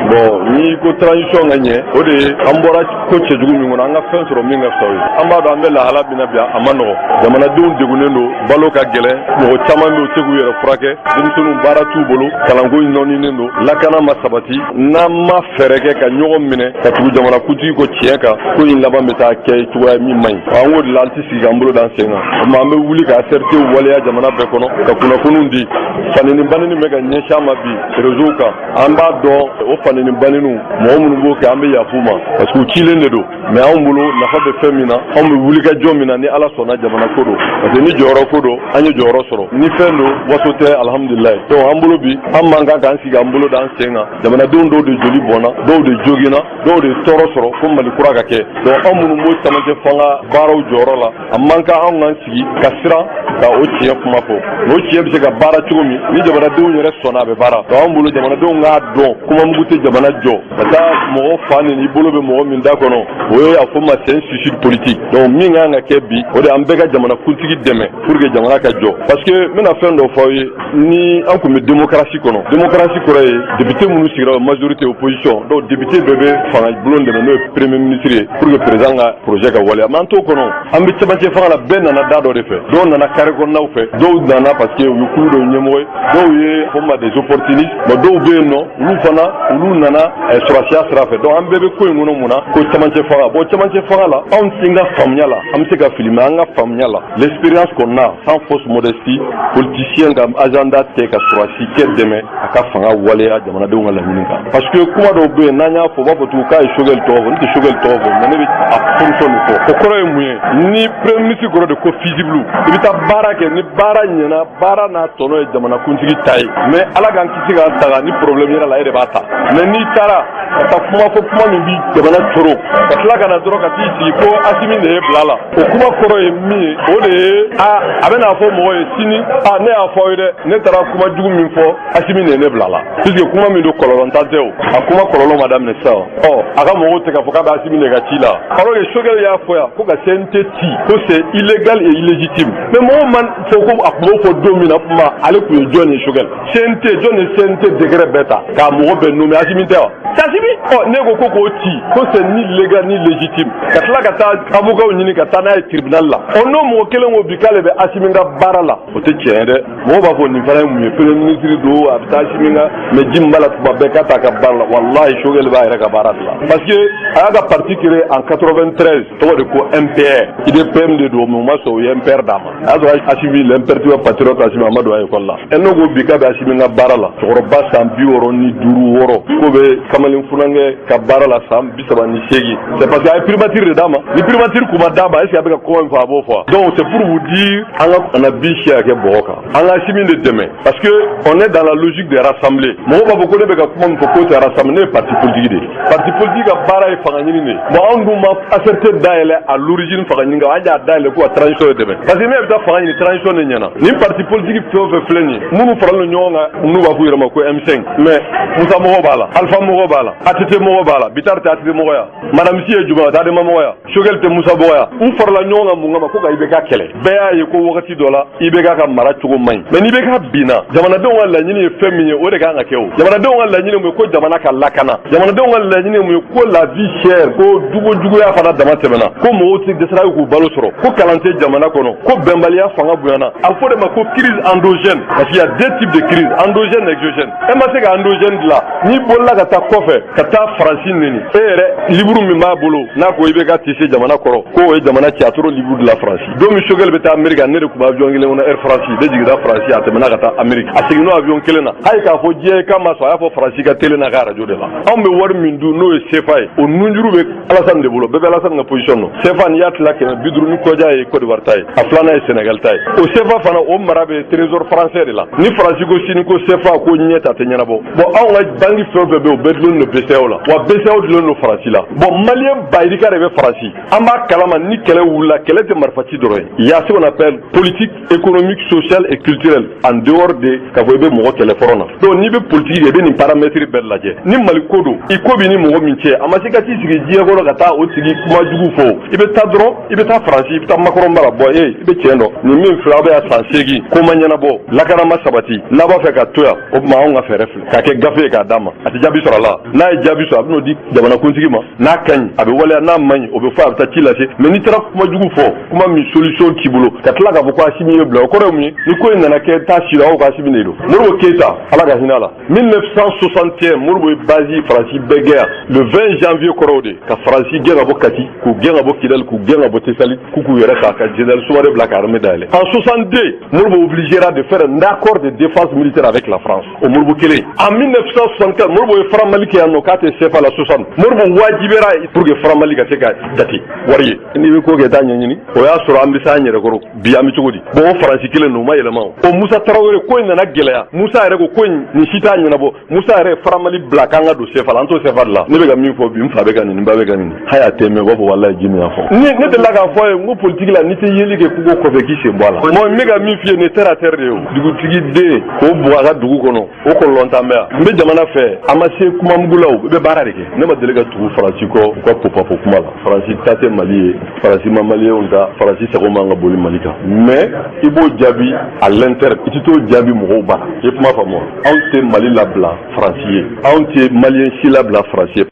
Bon, ni ko transition ka ɲɛ, o de ye an bɔra ko cɛjugu min kɔnɔ, an ka fɛn sɔrɔ min ka fisa o ye. An b'a dɔn an bɛ lahala min na bi, a ma nɔgɔ, jamanadenw degunnen don, balo ka gɛlɛn, mɔgɔ caman bɛ u tɛ k'u yɛrɛ furakɛ, denmisɛnninw baara t'u bolo, kalanko nɔɔninen don, lakana ma sabati. N'an ma fɛɛrɛ kɛ ka ɲɔgɔn minɛ ka tugu jamana kuntigi ko tiɲɛ kan, ko in laban bɛ taa kɛ cogoya min man ɲi. An k'o de la, an tɛ sigi k'an bolo d'an sen kan. O tuma an bɛ wuli ka ACRT waleya jamana bɛɛ kɔnɔ, ka kunnafoniw di. Fanini banini bɛ ka ɲɛsin an ma bi réseau kan. An b'a dɔn o fanini baniniw, mɔgɔ minnu b'o kɛ, an bɛ yafu ma parce que u cilen de don. Mais anw bolo, nafa bɛ fɛn min na, anw bɛ wuli ka jɔ min na, ni Ala sɔnna, jamana ko don, parce que ni jɔyɔrɔ ko don, an ye jɔyɔrɔ sɔrɔ. Ni fɛn don, waso tɛ, alhamdulilayi. Donc an bolo bi, an man kan k'an sigi an bolo d'an sen kan. Jamanadenw dɔw de joli bɔnna, dɔw de joginna, dɔw de tɔɔrɔ sɔrɔ ko Mali kura ka kɛ. Donc anw minnu b'o camancɛ fanga baaraw jɔyɔrɔ la, a man kan anw k'an sigi ka siran ka o tiɲɛ kuma fɔ. O tiɲɛ bɛ se ka baara cogo min, ni jamanadenw yɛrɛ sɔnna, a bɛ baara. Donc anw bolo, jamanadenw k'a dɔn, kuma mugu tɛ jamana jɔ. Ka taa mɔgɔ fa nin, i bolo bɛ mɔgɔ min da kɔnɔ, o ye a fɔ ma c'est un suicide politique. Donc min kan ka kɛ bi, o de an bɛɛ ka jamana kuntigi dɛmɛ pour que jamana ka jɔ. Parce que n bɛna fɛn dɔ fɔ aw ye: ni an tun bɛ démocratie kɔnɔ, démocratie kɔrɔ ye député minnu sigira, majorité, opposition, donc député bɛɛ bɛ fanga bulon dɛmɛ, n'o ye premier ministre ye, pour que président ka projet ka waleya. Mais an t'o kɔnɔ, an bɛ cɛmancɛ fanga la. Bɛɛ nana da dɔ de fɛ. Dɔw nana carré kɔnɔnaw fɛ, dɔw nana parce que u ye kulu dɔw ɲɛmɔgɔ ye, dɔw ye fɔ ma des opportunistes. Bon, dɔw bɛ yen nɔ, olu fana, olu nana sɔrɔsiya sira fɛ. Donc an bɛɛ bɛ ko in kɔnɔ mun na? Ko cɛmancɛ fanga. Bon, cɛmancɛ fanga la, anw sen ka faamuya la, an bɛ se ka fili, mais an ka faamuya la, l'expérience qu'on a, sans fausse modestie, politicien ka agenda tɛ ka sɔrɔsi kɛ dɛmɛ a ka fanga waleya jamanadenw ka laɲini kan. Parce que kuma dɔw bɛ yen, n'an y'a fɔ, u b'a fɔ tugun k'a ye Choguel tɔgɔ fɔ. Ne tɛ Choguel tɔgɔ fɔ, mais ne bɛ a fonction de fɔ. O kɔrɔ ye mun ye? Ni premier ministre kɔrɔ de ko fusible, i bɛ taa baara kɛ, ni baara ɲɛna, baara n'a tɔnɔ ye jamanakuntigi ta ye. Mais Ala k'an kisi k'an taga, ni problème yɛrɛ la, e de b'a ta. Mais n'i taara ka taa kuma fɔ, kuma min bi jamana coro, ka tila ka na dɔrɔn ka t'i sigi ko Assimi de ye bila la, o kuma kɔrɔ ye min ye, o de ye a bɛ n'a fɔ mɔgɔ ye sini: a ne y'a fɔ aw ye dɛ, ne taara kuma jugu min fɔ, Assimi de ye ne bila la. Puisque kuma min don, kɔlɔlɔntan tɛ, o a kuma kɔlɔlɔ ma daminɛ sisan. Ɔ, a ka mɔgɔw tɛ k'a fɔ k'a bɛ Assimi de ka ci la, alors que Choguel y'a fɔ yan ko ka CNT ci, ko c'est illégal et illégitime. Mais mɔgɔw man fɔ ko a tun b'o fɔ don min na, kuma ale tun ye jɔn ye? Choguel, CNT, jɔn ye CNT décret bɛɛ ta k'a mɔgɔ bɛɛ nommé? Assimi tɛ wa? C'est Assimi. Ɔ, ne ko k'o ci, ko c'est ni légal ni légitime, ka tila ka taa avocat ɲini ka taa n'a ye tribunal la. Ɔ, n'o mɔgɔ kelen ko bi k'ale bɛ Assimi ka baara la, o tɛ tiɲɛ ye dɛ. Mɔgɔw b'a fɔ nin fana ye mun ye? Premier ministre don, a bɛ taa Assimi ka, mais ji min b'a la tuma bɛɛ k'a t'a ka baara la. Walahi, Choguel b'a yɛrɛ ka baara de la, parce que a y'a ka parti créé en 93, tɔgɔ de ko MPR, IDPM de don, mais u ma sɔn, u ye MPR d'a ma. A y'a sɔrɔ Assimi, l'imperturbable patriote Assimi, a ma don a école la. Ɛ, n'o ko bi k'a bɛ Assimi ka baara la, cɛkɔrɔba san 65, 6 k'o bɛ kamalen funankɛ ka baara la san 38, c'est parce que a ye primature de d'a ma. Ni primature kun ma d'a ma, est ce que a bɛ ka kuma min fɔ, a b'o fɔ? Donc c'est pour vous dire, an ka kana bin siya kɛ bɔgɔ kan, an ka Assimi de dɛmɛ, parce que on est dans la logique de rassembler. Mɔgɔw b'a fɔ ko ne bɛ ka kuma min fɔ k'o tɛ rassembler. Ne ye parti politique de ye. Parti politique ka baara ye fanga ɲini de ye. Bon, anw dun ma ACRT dayɛlɛ à l'origine fanga ɲini kan, an y'a dayɛlɛ ko ka transition de dɛmɛ, parce que ne bɛ taa fanga ɲini, transition de ɲɛna. Nin parti politique fɛn o fɛn filɛ nin ye, minnu faralen ɲɔgɔn kan, n'u b'a f'u yɛrɛ ma ko M5, mais Musa mɔgɔw b'a la, Alpha mɔgɔw b'a la, ATT mɔgɔw b'a la, Bittar tɛ ATT mɔgɔ ya, Madame Sy ye jumɛn, a tɛ ADEMA mɔgɔ ya, Choguel tɛ Musa mɔgɔ ya. U farala ɲɔgɔn kan mun kama? Ko ka IBK kɛlɛ. Bɛɛ y'a ye ko wagati dɔ la, IBK ka mara cogo man ɲi. Mais ni IBK binna, jamanadenw ka laɲini ye fɛn min ye, o de kan ka kɛ. O jamanadenw ka laɲini mun ye? Ko jamana ka lakana. Jamanadenw ka laɲini mun ye? Ko la vie chère, ko dugu juguya fana dama tɛmɛna, ko mɔgɔw tɛ dɛsɛra k'u balo sɔrɔ, ko kalan tɛ jamana kɔnɔ, ko bɛnbaliya fanga bonyana. A fɔ de ma ko crise endogène, parce qu'il y a deux types de crise, endogène et exogène. E ma se ka endogène dilan, n'i bolila ka taa kɔfɛ ka taa Faransi neni, e yɛrɛ livre min b'a bolo n'a ko i bɛ ka tise jamana kɔrɔ, k'o ye jamana ci, a t'o livre de la Faransi. Don min Choguel bɛ taa Amérique, ne de tun bɛ avion kelen kɔnɔ, Air France ne jiginna Faransi, a tɛmɛna ka taa Amérique, a seginn'o avion kelen na. Hali k'a fɔ diɲɛ k'a ma sɔn, a y'a fɔ Faransi ka télé n'a ka radio de la. Anw bɛ wari min dun, n'o ye CFA ye, o nunjuru bɛ Alassane de bolo. Bɛɛ bɛ Alassane ka position dɔn. CFA, n'i y'a tila 550 ni kɔja ye Côte d'Ivoire ta ye, a filanan ye Sénégal ta ye. O CFA fana, o mara bɛ trésor français de la. Ni Faransi ko sini ko CFA ko ɲɛ ta tɛ ɲɛnabɔ. Bon, anw ka banque fɛn o fɛn bɛ yen, o bɛɛ dulonnen. dulonnen don BCEAO la, wa BCEAO dulonnen don Faransi la. Bon, Malien bayirika de bɛ Faransi, an b'a kalama. Ni kɛlɛ wulila, kɛlɛ tɛ marifaci dɔrɔn ye. Il y a ce qu'on appelle politique, économique, sociale et culturelle, en dehors de k'a fɔ i bɛ mɔgɔ kɛlɛ front na. Donc n'i bɛ politique kɛ, i bɛ nin paramètre bɛɛ lajɛ. Ni Mali ko don, i ko b'i ni mɔgɔ min cɛ, a ma se ka t'i sigi diɲɛ kɔnɔ ka taa o tigi kuma jugu fɔ. I bɛ taa dɔrɔn, i bɛ taa Faransi, i bɛ taa Macron bara. Bɔn, e i bɛ tiɲɛ dɔn, nin min filɛ, aw bɛ yan san 8, ko ma ɲɛnabɔ, lakana ma sabati, n'a b'a fɛ ka to yan, o tuma anw ka fɛɛrɛ filɛ k'a kɛ gafe ye k'a d'a ma. A tɛ jaabi sɔrɔ a la. N'a ye jaabi sɔrɔ, a bɛ n'o di jamanakuntigi ma. N'a ka ɲi, a bɛ waleya, n'a man ɲi, o bɛ fɔ, a bɛ taa ci lase. Mais n'i taara kuma jugu fɔ, kuma min solution t'i bolo, ka tila k'a fɔ ko Asimi ye bila, o kɔrɔ ye mun ye? Ni ko in nana kɛ taa si la, aw ka Asimi de don. Modibo Keyita, Ala ka hinɛ a la, 1961, Modibo ye base Faransi bɛɛ gɛn yan le 20 janvier. Kɔrɔw de ka Faransi gɛn ka bɔ Kati, k'u gɛn ka bɔ Kidali, k'u gɛn ka bɔ Tesali, k'u k'u yɛrɛ ta, ka général Soumaré bila ka armée dayɛlɛ. En 62, Modibo obligera de faire un accord de défense militaire avec la France, o Modibo kelen. En 1964, Modibo ye franc Mali kɛ yan nɔ k'a tɛ CFA la. 60, Modibo wajibiyara pour que franc Mali ka se ka jate wari ye. N'i bɛ ko kɛ, taa ɲɛɲini. O y'a sɔrɔ an bɛ s'an yɛrɛ kɔrɔ. Bi an bɛ cogo di? Bon, o Faransi kelen don, o ma yɛlɛma. O Musa Tarawele ko in nana gɛlɛya. Musa yɛrɛ ko ko in nin si t'a ɲɛnabɔ. Musa yɛrɛ ye franc Mali bila k'an ka don CFA la. An t'o CFA de la. Ne bɛ ka min fɔ bi, n fa bɛ ka nin, n ba bɛ ka nin, hali a tɛ mɛn, u b'a fɔ walayi Jimi y'a fɔ. Ni ne delila k'a fɔ a ye n ko politique la, n'i tɛ yeli kɛ kugo kɔfɛ, k'i sen bɔ a la. Moi, n bɛ ka min f'i ye, nin terre à terre de ye. O dugutigi den k'o bugɔ a ka dugu kɔnɔ, o kɔlɔlɔ t'an bɛ yan. N bɛ jamana fɛ, a ma se kuma mugu la, o i bɛ baara de kɛ. Ne ma deli ka tugu Faransi kɔ u ka popapo kuma la. Faransi ta tɛ Mali ye, Faransi ma Maliyɛnw ta, Faransi sago man ka boli Mali kan. Mais i b'o jaabi à l'interne, i tɛ t'o jaabi mɔgɔw bara. I ye kuma faamu wa? Anw tɛ Mali labila Faransi ye, anw tɛ Malien si labila Faransi ye.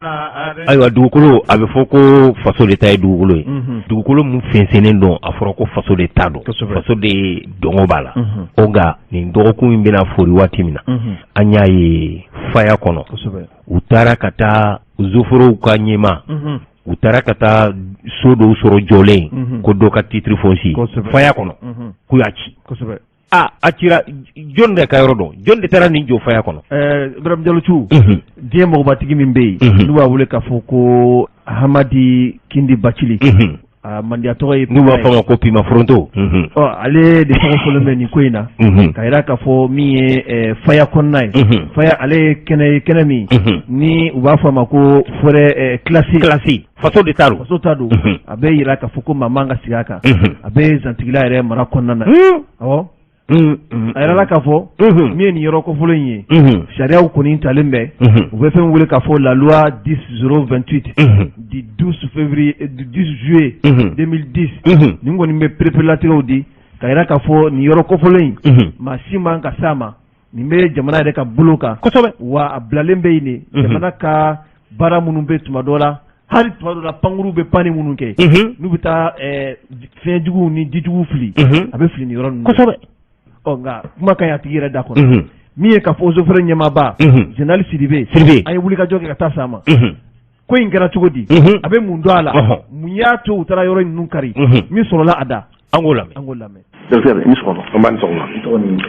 Ayiwa, dugukolo, a bɛ fɔ ko faso de ta ye dugukolo ye. Dugukolo min fɛnsɛnnen don, a fɔra ko faso de ta don, faso de dɔngɔ b'a la. O nka nin dɔgɔkun in bɛna fori waati min na, an y'a ye faya kɔnɔ, u taara ka taa zoforow ka ɲɛma, u taara ka taa so dɔw sɔrɔ jɔlen ko dɔ ka titre foncier faya kɔnɔ, k'u y'a ci. A cira jɔn de ka yɔrɔ dɔn? Jɔn de taara nin jɔ faya kɔnɔ? Ibrahim Jalo, diɲɛ mɔgɔbatigi min bɛ yen n'u b'a wele k'a fɔ ko Hamadi Kindi Bacili, a mandiya tɔgɔ ye n'u b'a fɔ a ma ko Pima Foronto. Ɔ, ale de tɔgɔ fɔlen bɛ nin ko in na, ka jira k'a fɔ min ye faya kɔnɔna ye. Faya, ale ye kɛnɛ ye, kɛnɛ min ni u b'a fɔ a ma ko forêt classée. Classée, faso de ta don. Faso ta don. A bɛ jira k'a fɔ ko maa man ka sigi a kan. A bɛ Zantigila yɛrɛ mara kɔnɔna na. Awɔ, a yɛrɛ la k'a fɔ min ye nin yɔrɔ kɔfɔlɔ in ye, sariyaw kɔni talen bɛ, u bɛ fɛn wele k'a fɔ la loi 10 028 du 12 février, du 10 juillet 2010. Nin kɔni bɛ pereperelatigɛw di ka yira k'a fɔ nin yɔrɔ kɔfɔlɔ in, maa si man ka s'a ma. Nin bɛ jamana yɛrɛ ka bolo kan. Wa a bilalen bɛ yen de, jamana ka baara minnu bɛ tuma dɔ la, hali tuma dɔ la pankuru bɛ panni minnu kɛ, n'u bɛ taa fiɲɛjuguw ni jijuguw fili, a bɛ fili nin yɔrɔ ninnu. Ɔ, nka kuma ka ɲi a tigi yɛrɛ da kɔnɔ. Min ye ka fɔ eaux et forêts ɲɛmaaba, général Sidibe. Sidibe. An ye wulikajɔ kɛ ka taa s'a ma. Ko in kɛra cogo di? A bɛ mun dɔn a la? Mun y'a to u taara yɔrɔ ninnu kari? Min sɔrɔla a da. An k'o lamɛn. An k'o lamɛn. Docteur, i ni sɔgɔma. An b'a ni sɔgɔma.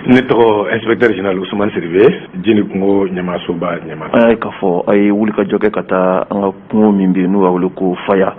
Ne tɔgɔ inspecteur général Ousmane Sidibe, ji ni kungo ɲɛmaasoba ɲɛmaa. An y'a ye k'a fɔ a ye wulikajɔ kɛ ka taa an ka kungo min bɛ yen n'u b'a wele ko Faya.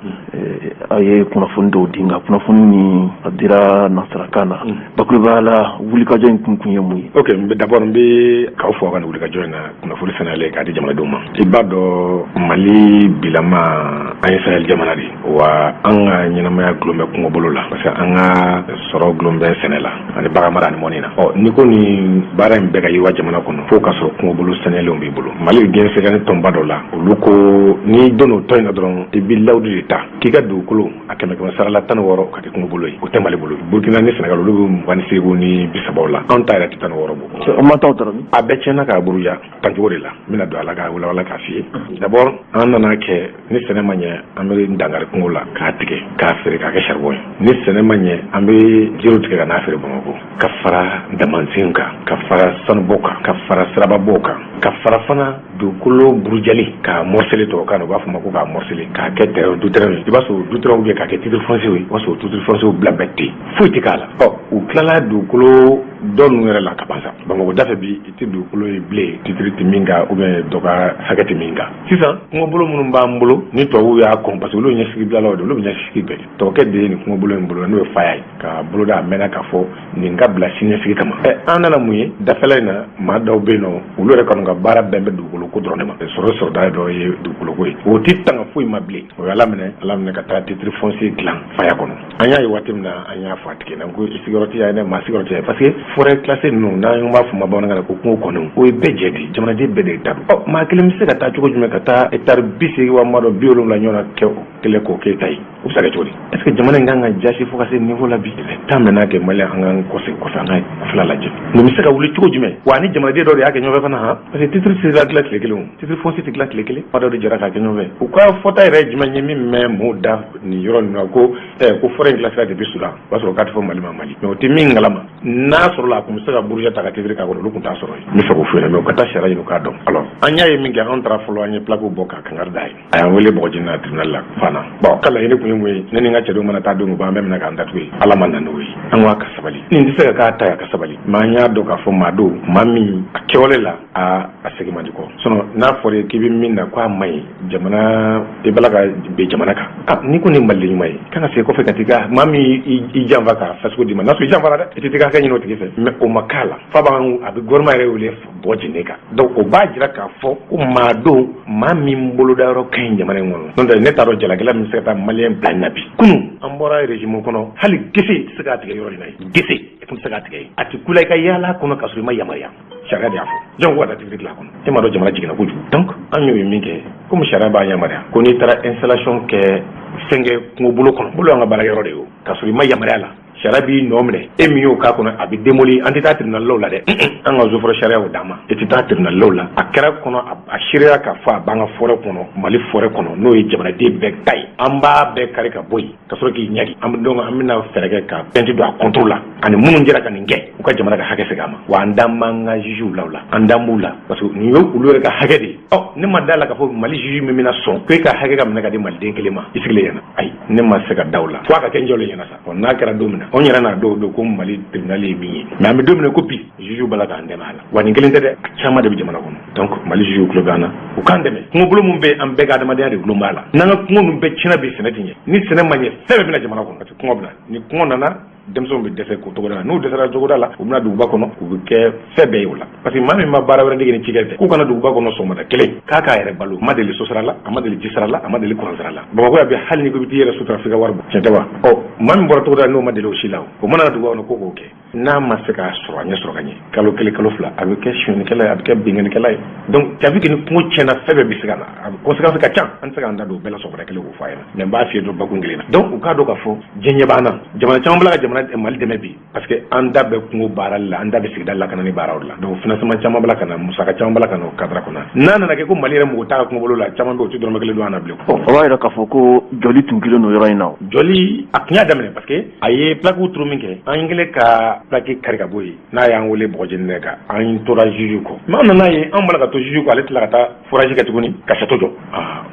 A ye kunnafoni dɔw di, nka kunnafoni ni a dira nansarakan na. Bakurubaya la, wulikajɔ in kun ye mun ye? Ok, n bɛ d'abord n bɛ k'aw fo aw ka nin wulikajɔ in na, kunnafoni saniyalen k'a di jamanadenw ma. I b'a dɔn, Mali bilama, an ye Sahel jamana de ye, wa an ka ɲɛnamaya gulon bɛ kungo bolo la, parce que an ka sɔrɔ gulon bɛ sɛnɛ la ani bagan mara ani mɔni na. Ɔ, n'i ko nin baara in bɛɛ ka yiriwa jamana kɔnɔ, fo ka sɔrɔ kungobolo sɛnɛlenw b'i bolo. Mali bɛ diɲɛ sɛgɛnni tɔnba dɔ la, olu ko n'i donn'o tɔn in na dɔrɔn, i bɛ layidu de ta k'i ka dugukolo a kɛmɛ kɛmɛ sara la 16 ka kɛ kungobolo ye. O tɛ Mali bolo. Burukina ni Senegal, olu bɛ 28 ni 30 la, anw ta yɛrɛ tɛ 16 bɔ. An ma taa taara min? A bɛɛ tiɲɛna k'a buruja tancogo de la. N bɛna don a la k'a walawala k'a f'i ye. D'abord, an nana kɛ ni sɛnɛ ma ɲɛ, an bɛ dankari kungo la k'a tigɛ k'a feere k'a kɛ charbon ye. Ni sɛnɛ ma ɲɛ, an bɛ jiriw tigɛ ka n'a feere Bamakɔ, ka fara damansenw kan, ka fara sanubɔ kan, ka fara sirababɔw kan, ka fara fana dugukolo burujali k'a morceler. Tubabukan na u b'a fɔ ma ko k'a morceler k'a kɛ terrain du terrain ye. I b'a sɔrɔ du terrain bɛ k'a kɛ titre foncier ye, i b'a sɔrɔ titre foncier bila bɛɛ ten, foyi tɛ k'a la. Ɔ, u tilala dugukolo dɔ ninnu yɛrɛ la ka ban sa. Bamakɔ dafɛ bi, i tɛ dugukolo ye bilen titre tɛ min kan ou bien dɔ ka hakɛ tɛ min kan. Sisan kungobolo minnu b'an bolo ni tubabuw y'a kɔn, parce que olu ye ɲɛsigibilalaw de, olu bɛ ɲɛsigi bɛɛ. Tubabukɛ de ye nin kungobolo in bolo, n'o ye faya ye, ka boloda a mɛnna k'a fɔ nin ka bila siniɲɛsigi kama. Ɛ, an nana mun ye dafɛla in na? Maa dɔw bɛ yen nɔ, olu yɛrɛ kɔni ka baara bɛn bɛ dugukolo ko dɔrɔn de ma. Sɔrɔ sɔrɔda dɔ ye dugukolo ko ye, o tɛ tanga foyi ma bilen. O ye ala minɛ, ala minɛ ka taa titre foncier dilan faya kɔnɔ. An y'a ye waati min na, an y'a fɔ a tigi ɲɛna ko i sigiyɔrɔ tɛ yan dɛ, maa sigiyɔrɔ tɛ yan, parce que forêt classée ninnu, n'an b'a fɔ ma bamanankan na ko kungo kɔnɔw, o ye bɛɛ jɛ de ye, jamanaden bɛɛ de ta don. Ɔ, maa kelen bɛ se ka taa cogo jumɛn ka taa hectare 80 wa maa dɔ 70 ɲɔgɔn na kɛ kelen k'o k'e ta ye? O bɛ se ka kɛ cogo di? Est ce que jamana in kan ka jasi fo ka se niveau la bi? Il est temps maintenant que Malien an k'an kɔsegin kɔfɛ, an ka fila lajɛ, nin bɛ se ka wuli cogo jumɛn? Wa ni jamanaden dɔ de y'a kɛ ɲɔgɔn fɛ fana han, parce que titre tɛ se ka dilan tile kelen, o titre foncier tɛ dilan tile kelen. Fa dɔ de jɛra k'a kɛ ɲɔgɔn fɛ. U ka fɔta yɛrɛ ye jumɛn ye min mɛn mɔɔw da nin yɔrɔ ninnu na ko ko forêt in classera depuis Soudan, o b'a sɔrɔ k'a tɛ fɔ Mali ma Mali, mais o tɛ min kalama. N'a sɔrɔla a tun bɛ se ka buruja ta ka titre k'a kɔnɔ, olu tun t'a sɔrɔ yen. N bɛ fɛ k'o f'u ɲɛna, mais u ka taa sariya ɲini u k'a dɔn. Alors an y'a ye min kɛ, an taara fɔlɔ, an ye plaque bɔ ka kangari d'a ye. A y'an wele bɔgɔjini na tribunal la fana. Bon, ka laɲini kun ye mun ye? Ne ni n ka cɛdenw mana taa don min, an bɛɛ minɛ k'an datugu yen. Ala ma na n'o ye. An ko a ka sabali, nin tɛ se ka k'a ta ye, a ka sabali. Mais an y'a dɔn k'a fɔ maa don, maa min a kɛwale la, a segin man di kɔ. Sinon n'a fɔra k'i bɛ min na k'a man ɲi jamana, i b'a la ka bin jamana kan, ah, n'i ko nin maliden ɲuman ye, kan ka segin kɔfɛ ka t'i ka maa min i janfa k'a fasugu d'i ma, n'a sɔrɔ i janfara dɛ, i tɛ t'i ka hakɛ ɲini o tigi fɛ. Mais o ma k'a la fa b'an, a bɛ gouvernement yɛrɛ wele bɔgɔ jeni kan. Donc o b'a jira k'a fɔ ko maa don, maa min bolodayɔrɔ ka ɲi jamana in kɔnɔ. N'o tɛ, ne t'a dɔn jalakɛla min bɛ se ka taa malien bila na bi. Kunun an bɔra régime kɔnɔ, hali gese tɛ se k'a tigɛ yɔrɔ in na yen, gese i tun tɛ se k'a tigɛ yen, a tɛ kula i ka yaala kɔnɔ k'a sɔrɔ i ma yamaruya. Sariya de y'a fɔ, jɔn ko ka taa titre dilan kɔnɔ? E m'a dɔn jamana jiginna kojugu. Donc an y'o ye min kɛ, komi sariya b'an yamaruya ko n'i taara installation kɛ fɛn kɛ kungobolo kɔnɔ, bolo y'an ka baarakɛyɔrɔ de ye, o k'a sɔrɔ i ma yamaruya la, sariya b'i nɔ minɛ. E min y'o k'a kɔnɔ, a bɛ démoli. An tɛ taa tribunal la dɛ, an ka eaux et forêts sariya y'o d'an ma, i tɛ taa tribunal la. A kɛra kɔnɔ, a seereya k'a fɔ a b'an ka forêt kɔnɔ, Mali forêt kɔnɔ, n'o ye jamanaden bɛɛ ta ye, an b'a bɛɛ kari ka bɔ yen ka sɔrɔ k'i ɲagi. An bɛ donc an bɛna fɛɛrɛ kɛ ka plainte don a contre la, ani minnu jɛra ka nin kɛ, u ka jamana ka hakɛ segin a ma. Wa an dan b'an ka jugew la, o la an dan b'u la, parce que nin ye olu yɛrɛ ka hakɛ de ye. Ɔ, ne ma da la k'a fɔ Mali juge min bɛna sɔn ko e ka hakɛ ka minɛ ka di maliden kelen ma i sigilen ɲɛna. Ayi, ne ma se ka da o la fo a ka kɛ n jɔlen ɲɛna sa. Ɔ, n'a kɛra don min na, anw yɛrɛ n'a dɔw don ko Mali tribunal ye min ye. Mais an bɛ don min na ko bi, juge b'a la k'an dɛmɛ a la. Wa nin kelen tɛ dɛ, a caman de bɛ jamana kɔnɔ. Donc Mali juge tulo bɛ an na, u k'an dɛmɛ. Kungobolo min bɛ an bɛɛ ka adamadenya de gulon b'a la. N'an ka kungo ninnu bɛɛ tiɲɛna bi, sɛnɛ tɛ ɲɛ. Ni sɛnɛ ma ɲɛ, fɛn bɛɛ bɛna jamana kɔnɔ, parce que kɔngɔ bɛna. Ni kɔngɔ nana, denmisɛnw bɛ dɛsɛ k'o togoda la. N'u dɛsɛra togoda la, u bɛna duguba kɔnɔ, u bɛ kɛ fɛn bɛɛ ye o la, parce que maa min ma baara wɛrɛ dege ni cikɛ tɛ, k'u kana duguba kɔnɔ sɔgɔmada kelen k'a k'a yɛrɛ balo, a ma deli so sara la, a ma deli ji sara la, a ma deli kuran sara la. Bamakɔ yan bi, hali ni ko i bɛ t'i yɛrɛ sutura, f'i ka wari bɔ, tiɲɛ tɛ wa? Ɔ, maa min bɔra togoda la, n'o ma deli o si la, o mana na duguba kɔnɔ ko k'o kɛ, n'a ma se k'a sɔrɔ, a ɲɛ sɔrɔ ka ɲɛ, kalo kelen, kalo fila, a bɛ kɛ sonyɛnikɛla ye, a bɛ kɛ binkannikɛla ye. Donc tu as vu que ni kungo tiɲɛna, fɛn bɛɛ bɛ se ka na, a conséquence ka ca. An tɛ se k'an da don o bɛɛ la sɔgɔmada kelen k'o fɔ a ɲɛna, mais n b'a f'i ye dɔrɔn bakun kelen na. Donc u k'a dɔn k'a fɔ diɲɛ ɲɛ b'an na, jamana caman b'a la ka jamana Mali dɛmɛ bi, parce que an da bɛ kungo baarali la, an da bɛ sigida lakanani baaraw la. Donc financement caman b'a la ka na, musaka caman b'a la ka na o cadre kɔnɔ. N'a nana kɛ ko Mali yɛrɛ mɔgɔ t'a ka kungobolo la, caman bɛ yen, o tɛ dɔrɔmɛ kelen don an na bilen. O b'a yira k'a fɔ ko jɔli tun kelen don yɔrɔ in na. Jɔli, a tun y'a daminɛ, parce que a ye plaque turu min kɛ, an kɛlen ka plaque kari ka bɔ yen, n'a y'an wele bɔgɔjeni dɛ kan, an tora juge kɔ. Mais an nana ye, an bɔra ka to juge kɔ, ale tila ka taa forage kɛ tuguni ka château jɔ.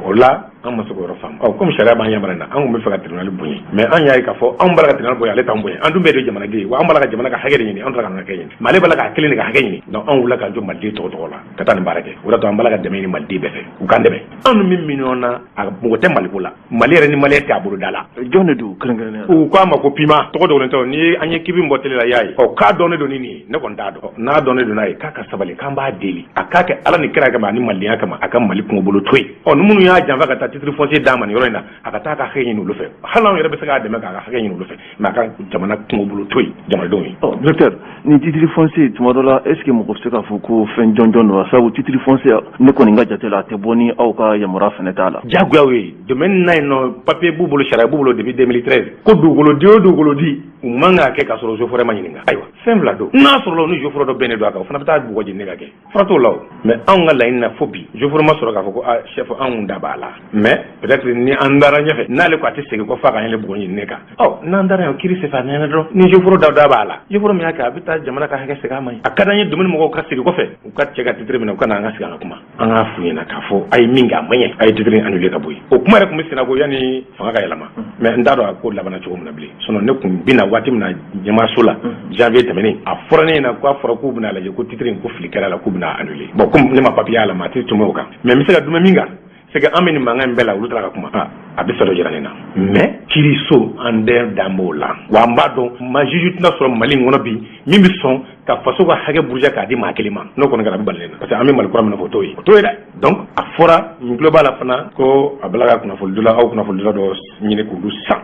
O la an ma se k'o yɔrɔ faamu. Ɔ, komi sariya b'an yamaruya na, an tun bɛ fɛ ka tribunal bonya, mais an y'a ye k'a fɔ anw b'a la ka tribunal bonya, ale t'an bonya. An dun bɛɛ de ye jamanaden ye, wa an b'a la ka jamana ka hakɛ de ɲini, an tɛ ka an ka hakɛ ɲini, mais ale b'a la k'a kelen de ka hakɛ ɲini. Donc anw wulila k'an jɔ maliden tɔgɔ tɔgɔ la ka taa nin baara kɛ. O de y'a to an b'a la ka dɛmɛ ɲini maliden bɛɛ fɛ, u k'an dɛmɛ. Anw ni min ɲɔgɔn na, a mɔgɔ tɛ Maliko la, Mali yɛrɛ ni malien tɛ a bolo da la. Jɔn de don kɛrɛnkɛrɛnnenya la? U k'a ma ko Pima, tɔgɔ dogolen tɛ. Ni ye an ye kibi bɔ télé la, i y'a ye. Ɔ, k'a dɔnnen don ni nin ye, ne kɔni t'a dɔn. N'a dɔnnen don n'a ye, k'a ka sabali, k'an b'a deli, a k'a kɛ Ala ni kira kama ani malidenya kama, a ka Mali kungobolo to yen. Ɔ, ni minnu y'a janfa ka taa titre foncier d'a ma nin yɔrɔ in na, a ka taa ka hakɛ ɲini olu fɛ. Hali anw yɛrɛ bɛ se k'a dɛmɛ k'a ka hakɛ ɲini olu fɛ, mais a ka jamana kungobolo to yen jamanadenw ye. Ɔ, directeur, ni titre foncier, tuma dɔ la, est ce que mɔgɔ bɛ se k'a fɔ ko fɛn jɔnjɔn don wa? Sabu titre foncier, ne kɔni ka jate la, a tɛ bɔ ni aw ka yamaruya fɛnɛ t'a la. Diyagoya ye, domaine na yen nɔ, papier b'u bolo, sariya b'u bolo depuis 2013 ko dugukolo di o dugukolo di, u man k'a kɛ k'a sɔrɔ eaux et forêts ma ɲininka. Ayiwa, fɛn fila don. N'a sɔrɔla ni eaux et forêts dɔ bɛnnen don a kan, o fana bɛ taa bugɔ jeni ka kɛ, fura t'o la o. Mais anw ka laɲini na, fo bi eaux et forêts ma sɔrɔ k'a fɔ ko ah chef, anw da b'a la. Mais peut-être ni an dara ɲɛfɛ, n'ale ko a tɛ segin kɔ f'a ka yɛlɛ bugɔ ɲini kan. Ɔ, n'an dara yan kiiri senfɛ, a ɲɛna dɔrɔn, ni eaux et forêts da b'a la, eaux et forêts min y'a kɛ, a bɛ taa jamana ka hakɛ segin a ma. A ka d'an ye domaine mɔgɔw ka segin kɔfɛ, u ka cɛ ka titre minɛ, u ka na an ka sigi an ka kuma, an k'a f'u ɲɛna k'a fɔ a ye min kɛ, a ma ɲɛ, a ye titre annulé ka bɔ yen. O kuma yɛrɛ tun bɛ senna ko yanni fanga ka yɛlɛma, mais n t'a dɔn a ko labanna cogo min na bilen. Sinon ne tun bɛna waati min na ɲɛmaaso la janvier tɛmɛnen, a fɔra ne ɲɛna ko a fɔra k'u bɛna lajɛ ko titre in ko fili kɛra la, k'u bɛna annuler. Bon, comme ne ma papier y'a la, maa tɛ tɛmɛ o kan, mais n bɛ se ka dumɛ min kan, c'est que an bɛ nin mankan in bɛɛ la, olu taara ka kuma, a bɛ fɛ dɔ jira ne na. Mais kiiriso, an den dan b'o la wa. An b'a dɔn, ma juge tɛna sɔrɔ Mali in kɔnɔ bi min bɛ sɔn ka faso ka hakɛ buruja k'a di maa kelen ma. N'o kɔni kɛra, a bɛ bali ne na, parce que an bɛ Mali kura min fɔ, o t'o ye, o t'o ye dɛ. Donc a fɔra n tulo b'a la fana ko a bala ka kunnafonidila, aw kunnafonidila dɔ ɲini k'olu san,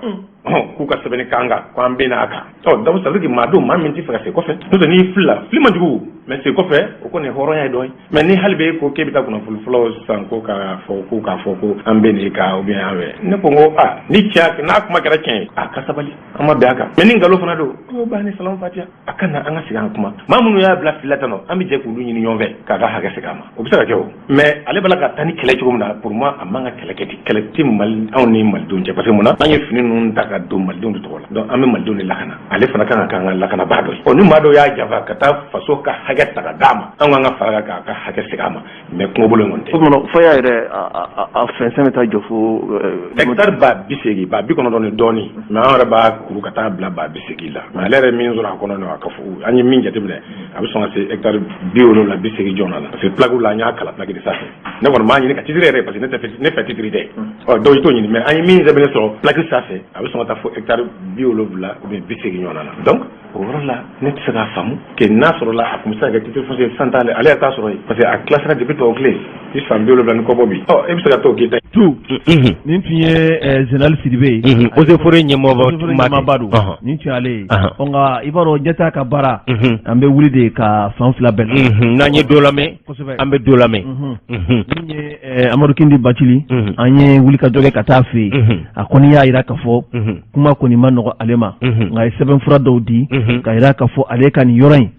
k'u ka sɛbɛnni kan kan ko an bɛ n'a kan. Ɔ, donc ça veut dire que maa don, maa min tɛ fɛ ka segin kɔfɛ, n'o tɛ n'i filila, fili man jugu, mais segin kɔfɛ, o kɔni ye hɔrɔnya ye dɔ ye. Mais ni hali bɛ ko k'e bɛ taa kunnafoni fɔlɔ san ko k'a fɔ ko k'a fɔ ko an bɛ nin kan ou bien an bɛ, ne ko n ko aa, ni tiɲɛ n'a kuma kɛra tiɲɛ ye, a ka sabali, an ma bɛn a kan. Mais ni nkalon fana don, ko ba ni salamu fatiya, a ka na an ka segin an kuma. Maa minnu y'a bila fili la tan nɔ, an bɛ jɛ k'olu ɲini ɲɔgɔn fɛ k'a ka hakɛ segin a ma, o bɛ se ka kɛ o. Mais ale b'a la ka taa ni kɛlɛ cogo min na, pour moi a man ka kɛlɛ kɛ ten. Kɛlɛ tɛ Mali, anw ni malidenw cɛ, parce que mun na, an ye fini ninnu ta ka don malidenw de tɔgɔ la, donc an bɛ malidenw de lakana, ale fana kan ka k'an ka lakanabaa dɔ ye. Ɔ, ni maa dɔw y'a janfa ka taa faso ka hakɛ ta ka d'a ma, an k'an ka fara kan k'a ka hakɛ segin a ma, mais kungo bolo in kɔni tɛ. O tuma Faya yɛrɛ, a fɛnsɛn bɛ taa jɔ fo hectare 80 000, 90,000 ni dɔɔnin, mais an yɛrɛ b'a kuru ka taa bila 80 000 la. Mais ale yɛrɛ min sɔrɔ a kɔnɔ, a ka fɔ an ye min jateminɛ, a bɛ sɔn ka se hectare 70, 80 jɔn na, parce que plaque la, an y'a kala plaque de sanfɛ. Ne kɔni m'a ɲini ka titre yɛrɛ, parce que ne tɛ ne fɛ titre tɛ. Ɔ, donc i t'o ɲini, mais an ye min sɛbɛnnen sɔrɔ plaque sanfɛ, a bɛ sɔn ka taa fo hectare 70 ou bien 80 ɲɔgɔn na. Donc o yɔrɔ la, ne tɛ se k'a faamu que n'a sɔrɔla a tun bɛ se ka kɛ titre foncier san t'ale, ale yɛrɛ t'a sɔrɔ yen, parce que a classera depuis tubabu tile i san 70 ni kɔ bɔ bi. Ɔ, e bɛ se ka t'o k'i ta. Tu nin tun ye général Sidibe ye. Eaux et Forêts ɲɛmɔgɔba don, nin tun y'ale ye. Ɔ, nka i b'a dɔn, ɲɛtaa ka baara, an bɛ wuli de ka fan fila bɛɛ la. N'an ye dɔ lamɛn, an bɛ dɔ lamɛn. Min ye Amadu Kindi Bacili, an ye wuli ka jɔ kɛ ka taa fɛ yen. A kɔni y'a jira k'a fɔ kuma kɔni ma nɔgɔ ale ma, nka a ye sɛbɛnfura dɔw di ka jira k'a fɔ ale ka nin yɔrɔ in,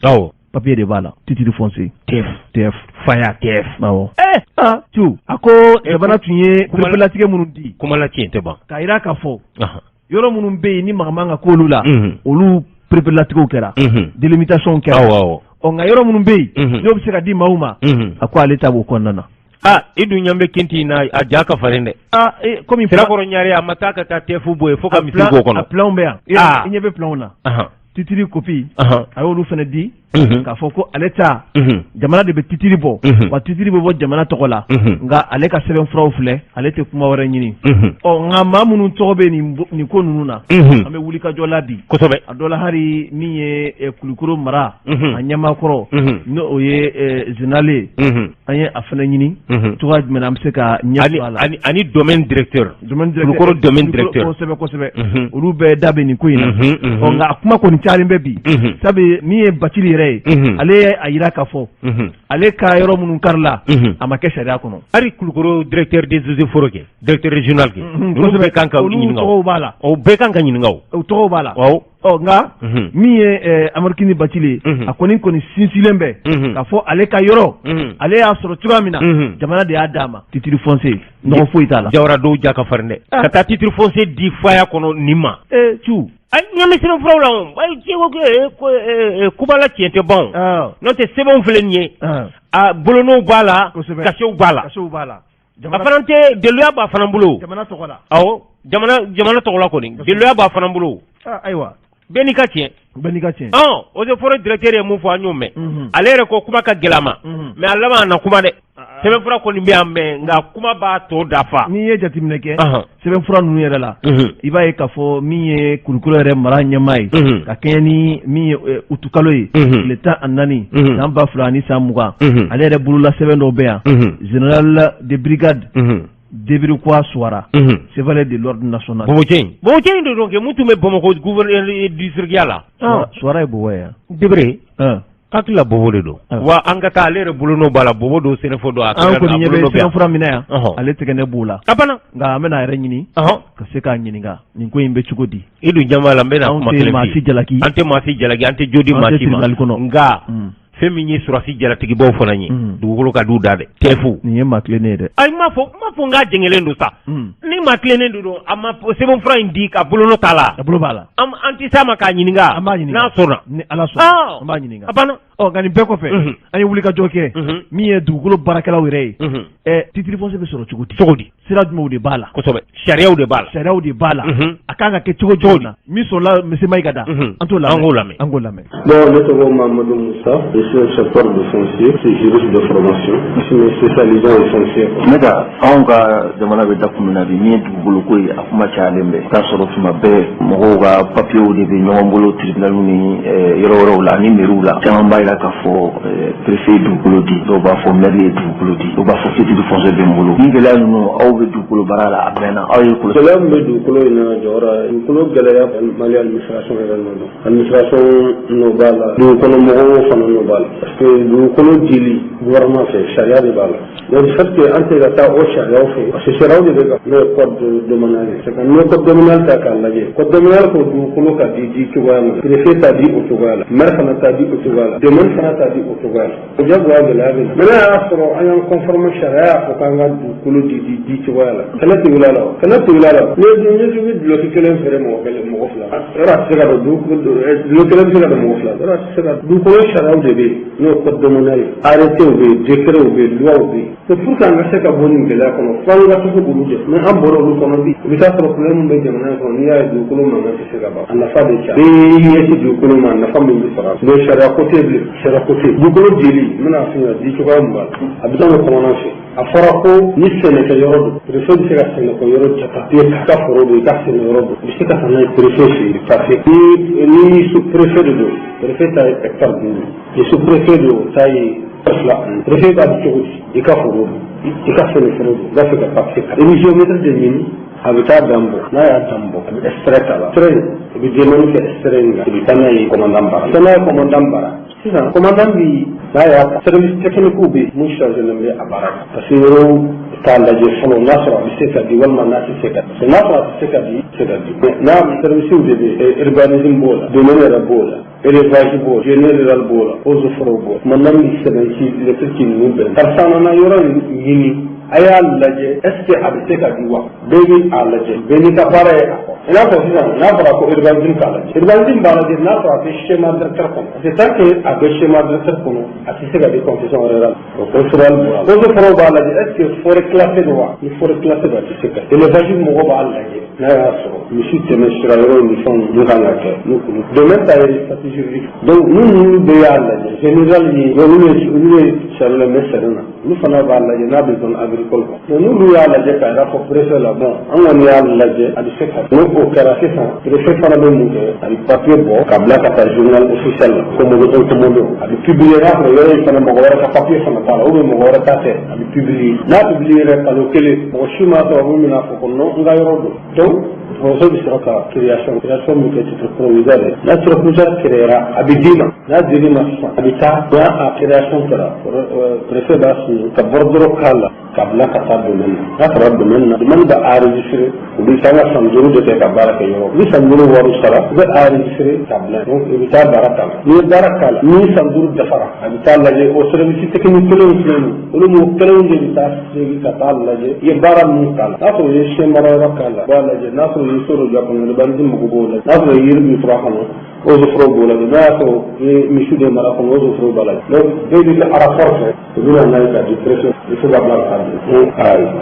papier de b'a la, titre foncier. TF. TF. Faya TF. Awɔ. Aa, tu a ko jamana tun ye pereperelatigɛ minnu di. Kuma la tiɲɛ tɛ ban. Ka jira k'a fɔ yɔrɔ minnu bɛ yen ni maga man ka k'olu la, olu pereperelatigɛw kɛra, délimitation kɛra. Awɔ. Ɔ, nka yɔrɔ minnu bɛ yen n'o bɛ se ka di maaw ma, a ko ale ta b'o kɔnɔna na. Aa, i dun ɲɛ bɛ kinti in na, a ja ka farin dɛ. Aa, komi Sirakɔrɔ Ɲare, a ma taa ka taa TF bɔ yen fo ka misi b'o kɔnɔ. A planw bɛ yan, i ɲɛ bɛ planw na. Titre copie, a y'olu fana di k'a fɔ ko ale ta, jamana de bɛ titre bɔ wa, titre bɛ bɔ jamana tɔgɔ la, nka ale ka sɛbɛnfuraw filɛ, ale tɛ kuma wɛrɛ ɲini. Ɔ, nka maa minnu tɔgɔ bɛ nin ko ninnu na, an bɛ wulikajɔ la bi. A dɔ la, hali min ye Kulukoro mara a ɲɛmaakɔrɔ, n'o o ye général ye, an ye a fana ɲini cogoya jumɛn an bɛ se ka ɲɛ sɔrɔ a la. Ani domaine directeur. Domaine directeur, Kulukoro domaine directeur. Kosɛbɛ kosɛbɛ, olu bɛɛ da bɛ nin ko in na. Ɔ, nka a kuma kɔni cayalen bɛ bi, sabu min ye Bacili yɛrɛ ye, ale ye a jira k'a fɔ ale ka yɔrɔ minnu kari la, a ma kɛ sariya kɔnɔ. Hali Kulukoro directeur des eaux et forêts kɛ, directeur régional kɛ, olu bɛɛ kan ka ɲininka. Olu tɔgɔw b'a la. O bɛɛ kan ka ɲininka o. O tɔgɔw b'a la. Awɔ. Ɔ, nka min ye Amadu Kindi Bacili ye, a kɔni sinsinlen bɛ k'a fɔ ale ka yɔrɔ, ale y'a sɔrɔ cogoya min na, jamana de y'a d'a ma, titre foncier, nɔgɔ foyi t'a la. Jawara, dɔw ja ka farin dɛ, ka taa titre foncier di Faya kɔnɔ nin ma. Ee, cu. A ɲɛ bɛ sɛbɛnfuraw la o, ayi, ko kubala tiɲɛ tɛ ban o, n'o tɛ sɛbɛnw filɛ nin ye, a bolonɔw b'a la, cachetw b'a la. Cachetw b'a la. A fana tɛ deliya b'a fana bolo. Jamana tɔgɔ la. Awɔ, jamana tɔgɔ la kɔni, deliya b'a fana bolo. Ayiwa. Bɛɛ n'i ka tiɲɛ. Bɛɛ n'i ka tiɲɛ. Ɔn, eaux et forêts directeur ye mun fɔ, an y'o mɛn. Ale yɛrɛ ko kuma ka gɛlɛn a ma, mais a laban a na kuma dɛ. Sɛbɛnfura kɔni bɛ yan, mais nka kuma b'a tɔ dafa. N'i ye jateminɛ kɛ sɛbɛnfura ninnu yɛrɛ la, i b'a ye k'a fɔ min ye Kulukoro yɛrɛ mara ɲɛmaa ye, ka kɛɲɛ ni min ye utukalo ye, tile 14 san 2020, ale yɛrɛ bolola sɛbɛn dɔw bɛ yan, général de brigade Debirikuwa Suwara, chevalier de l'ordre national. Bobocɛ in, Bobocɛ in de don kɛ mun tun bɛ Bamakɔ gouverneur district la. Suwara ye Bobo ye yan. Debere. Hakili la Bobo de don. Wa an ka taa, ale yɛrɛ bolonɔ b'a la, Bobo don, Sɛnɛfɔ don. A an kɔni ɲɛ bɛ sɛbɛnfura minɛ yan, ale tɛgɛ ne b'o la. A banna. Nka an bɛna a yɛrɛ ɲini ka se k'a ɲininka nin ko in bɛ cogo di. I dun ɲɛ b'a la, n bɛna kuma kelen f'i ye. Anw tɛ maa si jalaki. An tɛ maa si jalaki, an tɛ jo di maa si ma. Nka fɛn min ye sɔrɔdasi jalatigibaw fana ye, dugukolo ka d'u da dɛ, TF. Nin ye maa tilennen ye dɛ. Ayi, n m'a fɔ, n m'a fɔ n k'a jɛngɛlen don sa. Ni maa tilennen de don, a ma sɛbɛnfura in di ka bolonɔ t'a la. A bolo b'a la. An tɛ s'a ma k'a ɲininka. An b'a ɲininka. N'a sɔnna. Ni Ala sɔnna. An b'a ɲininka. A banna. Ɔ, nka nin bɛɛ kɔfɛ, an ye wulikajɔ kɛ min ye dugukolo baarakɛlaw yɛrɛ ye. Titre foncier bɛ sɔrɔ cogo di? Cogo di? Sira jumɛnw de b'a la? Kosɛbɛ, sariyaw de b'a la. Sariyaw de b'a la. A kan ka kɛ cogo jumɛn na? Min sɔrɔla monsieur Maïga da, an t'o lamɛn. An k'o lamɛn. An k'o lamɛn. Bon, ne tɔgɔ Mamadou Moussa, je suis inspecteur de foncier, je suis juriste de formation, je suis spécialisé en foncier. Ne ka anw ka jamana bɛ da kun min na bi, min ye dugukolo ko ye, a kuma cayalen bɛ k'a sɔrɔ tuma bɛɛ mɔgɔw ka papiyew de bɛ ɲɔgɔn bolo tribunal ni yɔrɔ wɛrɛw la ani mairie la. Caman b'a jira k'a fɔ préfet ye dugukolo di, dɔw b'a fɔ maire ye dugukolo di, dɔw b'a fɔ titre foncier bɛ n bolo. Nin gɛlɛya ninnu, aw bɛ dugukolo baara la a mɛnna, aw ye kɔlɔsi. Gɛlɛya min bɛ dugukolo in na, jɔyɔrɔ dugukolo gɛlɛya, Mali administration yɛrɛ nɔ don, administration nɔ b'a la, dugukɔnɔ mɔgɔw fana nɔ b'a la, parce que dugukolo dili gouvernement fɛ, sariya de b'a la. Donc du fait que an tɛ ka taa o sariyaw fɛ, parce que sariyaw de bɛ ka n'o ye code domanial ye. C'est que n'i ye code domanial ta k'a lajɛ, code domanial ko dugukolo ka di di cogoya min na, préfet t'a di o cogoya la, maire fana t'a di o cogoya la, domaine fana t'a di o cogoya la. O diyagoya gɛlɛya bɛ na. Mais n'a y'a sɔrɔ an y'an conforme sariya y'a fɔ k'an ka dugukolo di di di cogoya la, kɛlɛ tɛ wuli a la o, kɛlɛ tɛ wuli a la. N'i ye n'i bɛ dulɔki kelen feere mɔgɔ kelen, mɔgɔ fila, yɔrɔ a tɛ se ka don dulɔki kelen bɛ se ka don mɔgɔ fila, yɔrɔ a tɛ se ka. Dugukolo sariyaw de bɛ yen, n'o ye code domanial ye, arrêté bɛ yen, décret bɛ yen, loi bɛ yen. Donc pour que an ka se ka bɔ nin gɛlɛya kɔnɔ, fo an ka tugu olu de. Ni an bɔra olu kɔnɔ bi, i bɛ taa sɔrɔ problème min bɛ jamana in kɔnɔ, n'i y'a ye dugukolo mankan tɛ se ka ban, a nafa de ca. Bɛɛ y'i ɲɛsin dugukolo ma, a nafa min bɛ sɔrɔ a la. Donc sariya ko tɛ yen bilen, sariya ko tɛ yen. Dugukolo dili, n bɛna f'i ɲɛna di cogoya min b'a la, a bɛ daminɛ kɔnɔna fɛ. A fɔra ko ni sɛnɛkɛ yɔrɔ don, préfet bɛ se ka sɛnɛkɛ yɔrɔ jate, i ka foro don, i ka sɛnɛ yɔrɔ don, i bɛ se ka taa n'a ye préfet fɛ yen papier. Ni sous préfet de don, préfet ta ye hectare 5, ni sous préfet don, o ta ye 2. Préfet b'a di cogo di? I ka foro don, i ka sɛnɛforo don, i b'a fɛ ka papier ta, i bɛ géomètre de ɲini, a bɛ taa dan bɔ. N'a y'a dan bɔ, a bɛ extrait ta la, extrait i bɛ demande kɛ extrait in kan, i bɛ taa n'a ye commandant bara, taa n'a ye commandant bara. Sisan commandant bi n'a y'a ta, service technique bɛ yen mun chargé bɛ a baara kan, parce que yɔrɔw t'a lajɛ fɔlɔ n'a sɔrɔ a bɛ se ka di walima n'a tɛ se ka di. N'a sɔrɔ a tɛ se ka di, se ka di. N'a service de bɛ yen, urbanisme b'o la, domaine yɛrɛ b'o la, élevage b'o la, génie rural b'o la, eaux et forêts b'o la. Commandant bi sɛbɛn ci, lettre ci ninnu bɛɛ, karisa nana yɔrɔ in ɲini, a y'a lajɛ, est ce que a bɛ se ka di wa? Bɛɛ bɛ a lajɛ, bɛɛ n'i ka baara ye a kɔ. I n'a fɔ sisan n'a fɔra ko urbanisme k'a lajɛ, urbanisme b'a lajɛ n'a sɔrɔ a bɛ schéma directeur kɔnɔ, parce que tant que a bɛ schéma directeur kɔnɔ, a tɛ se ka di concession rurale. O rural bɔra, eaux et forêts b'a lajɛ, est ce que forêt classée don wa? Ni forêt classée don, a tɛ se ka. Élevage mɔgɔw b'a lajɛ n'a y'a sɔrɔ misi tɛmɛ sira yɔrɔ ni fɛnw ninnu kan ka kɛ n'u kulu. Domaine ta ye statut juridique. Donc ninnu bɛɛ y'a lajɛ, général ye, olu ye sariya la, mais sariya na, olu fana b'a lajɛ n'a bɛ zone agricole kɔnɔ. Mais n'olu y'a lajɛ k'a yira fɔ préfet la, bon, an kɔni y'a lajɛ, a bɛ se ka. N'o o kɛra sisan, préfet fana bɛ mun kɛ? A bɛ papier bɔ ka bila ka taa journal officiel la, komodo un komodo, a bɛ publier. N'a sɔrɔ yɔrɔ in fana mɔgɔ wɛrɛ ka papier fana t'a la, ou bien mɔgɔ wɛrɛ ta tɛ, a bɛ publier. N'a publier yɛrɛ, kalo kelen, mɔgɔ si m'a sɔrɔ mun bɛna fɔ ko non, n ka yɔrɔ don. Donc muso bɛ sɔrɔ ka création min kɛ, titre provisoire ye. N'a titre provisoire créera, a bɛ d'i ma. N'a dir'i ma sisan, a bɛ taa n'a a création kɛra, préfet b'a signer ka bordereau k'a la ka bila ka taa domaine na. N'a taara domaine na, domaine b'a enregistré. U bɛ kan ka san 5 de kɛ ka baara kɛ yɔrɔ, u bɛ san 5 wari sara, u bɛ enregistré ka bila. Donc i bɛ taa baara k'a la. N'i ye baara k'a la, ni san 5 dafara, a bɛ taa lajɛ. O service technique kelenw filɛ nin ye, olu mɔgɔ kelenw de bɛ taa segin ka taa lajɛ i ye baara min k'a la. N'a sɔrɔ i ye siyɛn mara yɔrɔ k'a la, u b'a lajɛ. N'a sɔrɔ i ye so dɔ jɔ a kɔnɔ, urbanisme mɔgɔw b'o lajɛ. N'a sɔrɔ i ye yiri min turu a kɔnɔ, eaux et forêts b'o lajɛ. N'a y'a sɔrɔ i ye misi dɔ mara a kɔnɔ, eaux et forêts b'a lajɛ. Donc bɛɛ bɛ ka rapport kɛ, u bɛ na n'a ye k'a di préfet, préfet b'a bila ka taa di.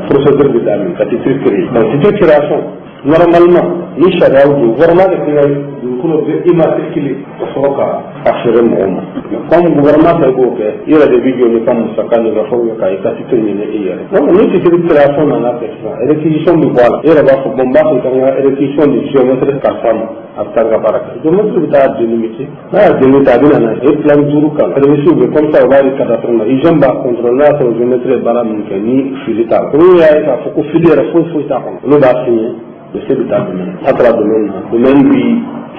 Procédure bɛ daminɛ ka titre créer. Donc titre création, normalement ni sariyaw don, gouvernement de kan ka dugukolo bɛɛ immatriculer ka sɔrɔ ka a feere mɔgɔw ma. Mais comme gouvernement fɛ b'o kɛ, i yɛrɛ de bɛ jɔ n'i ka musaka n'i ka fɛnw ye ka i ka titre ɲini i yɛrɛ. Donc ni titre création nana kɛ sisan, réquisition bɛ bɔ a la. I yɛrɛ b'a fɔ bon, n b'a fɛ ka n ka réquisition di géomètre karisa ma, a bɛ taa n ka baara kɛ. Géomètre bɛ taa délimiter. N'a y'a délimiter, a bɛ na n'a ye, e plan 5 k'a la. Service bɛ comme ça, o b'a di cadastre ma, hygiène b'a contrôler n'a y'a sɔrɔ géomètre ye baara min kɛ, ni fili t'a la. Olu y'a ye k'a fɔ ko fili yɛrɛ foyi foyi t'a kɔnɔ, olu b'a signer. Dossier bɛ taa domaine. N'a taara domaine na, domaine bi